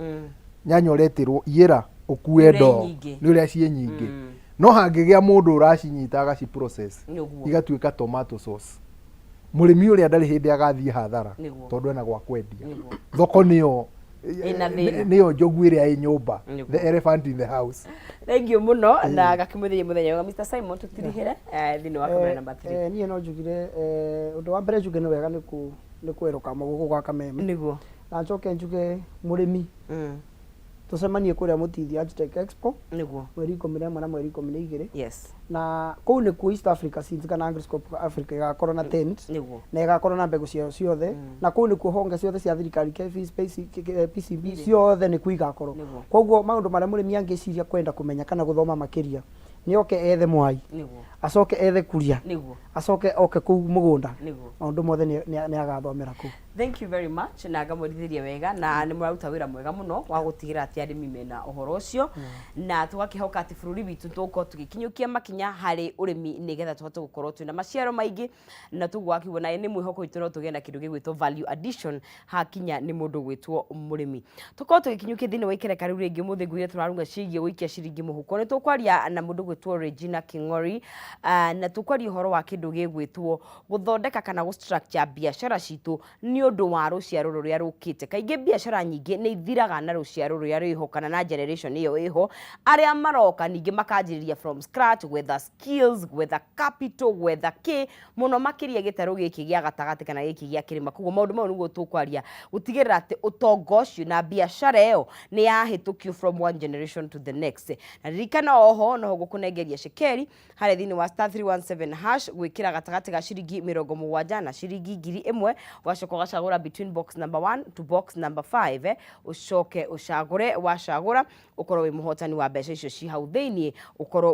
nyanya ũretĩrwo iyĩra ũkue Nĩ ũrĩa ndoo nyingĩ. Nĩ ũrĩa ciĩ nyingĩ, no hangĩgĩa mũndũ ũracinyita agaci process igatuĩka tomato sauce, mũrĩmi ũrĩa ndarĩ hĩndĩ agathiĩ hathara, tondũ ena gwa kwendia. Thoko nĩyo Ĩna thĩna. Nĩyo njogu ĩrĩa ĩ nyũmba, the elephant in the house. Thank you mũno na gakĩmũthĩrie mũthenya mwega. Mr Simon, tũtirihĩre thĩinĩ wa kamera number 3. Niĩ no njugire, ũndũ wa mbere njuge nĩ wega nĩ kwerũka gũkũ gwa Kameme. Na njoke njuge mũrĩmi tũcemanie kũrĩa Mũtithi Agritech Expo mweri 11 na mweri 12. Na kũu nĩkuo East Africa Seeds kana Agriscope Africa ĩgakorwo na tent na ĩgakorwo na mbegũ ciao ciothe, na kũu nĩkuo honge ciothe cia thirikari, KEPHIS, PCB, ciothe nĩkuo igakorwo. Koguo maũndũ marĩa mũrĩmi angĩciria kwenda kũmenya kana gũthoma makĩria, nĩ oke ethe Mwai, acoke ethe Kuria, acoke oke kũu mũgũnda. Maũndũ mothe nĩ agathomera kũu. Thank you very much na ngamwendithĩria wega na nĩ mũraruta wĩra mwega mũno wa gũtigĩrĩra atĩ arĩmi mena ũhoro ũcio, na tũgakĩhoka atĩ bũrũri witũ tũgũkorwo tũgĩkinyũkia makinya harĩ ũrĩmi nĩgetha tũhote gũkorwo twĩna maciaro maingĩ, na tũguo wakiuga na nĩ mwĩhoko witũ no tũgĩe na kĩndũ gĩgwĩtwo value addition hakinya nĩ mũndũ gwĩtwo mũrĩmi. Tũkorwo tũgĩkinyũkia thĩinĩ wa ikereka rĩu rĩngĩ ũmũthĩ ngwĩre tũrarunga ciĩgiĩ gũikia ciringi mũhuko. Nĩ tũkwaria na mũndũ gwĩtwo Regina King'ori, na tũkwaria ũhoro wa kĩndũ gĩgwĩtwo gũthondeka kana gũ structure biacara citũ nĩ ũndũ wa rũciaro rũrĩa rũkĩte. Kaingĩ biacara nyingĩ nĩ ithiraga na rũciaro rũrĩa rwĩho kana na generation ĩyo ĩho, arĩa maroka ningĩ makanjĩrĩria from scratch, gwetha skills, gwetha capital, gwetha kĩ mũno makĩria gĩtarũ gĩkĩ gĩa gatagatĩ kana gĩkĩ gĩa kĩrĩma. Koguo maũndũ mau nĩguo tũkwaria gũtigĩrĩra atĩ ũtonga ũcio na biacara ĩyo nĩ yahĩtũkio from one generation to the next. Na ririkana oho noho ngũkũnengeria cekeri harĩa thĩinĩ wa wa star 317 hash, gwĩkĩra gatagatĩ ga ciringi 70 na ciringi 1000, ũgacoka ũgacagũra between box number 1 to box number 5, ũcoke ũcagũre. Wacagũra, ũkorwo wĩ mũhotani wa mbeca icio ci hau thĩiniĩ, ũkorwo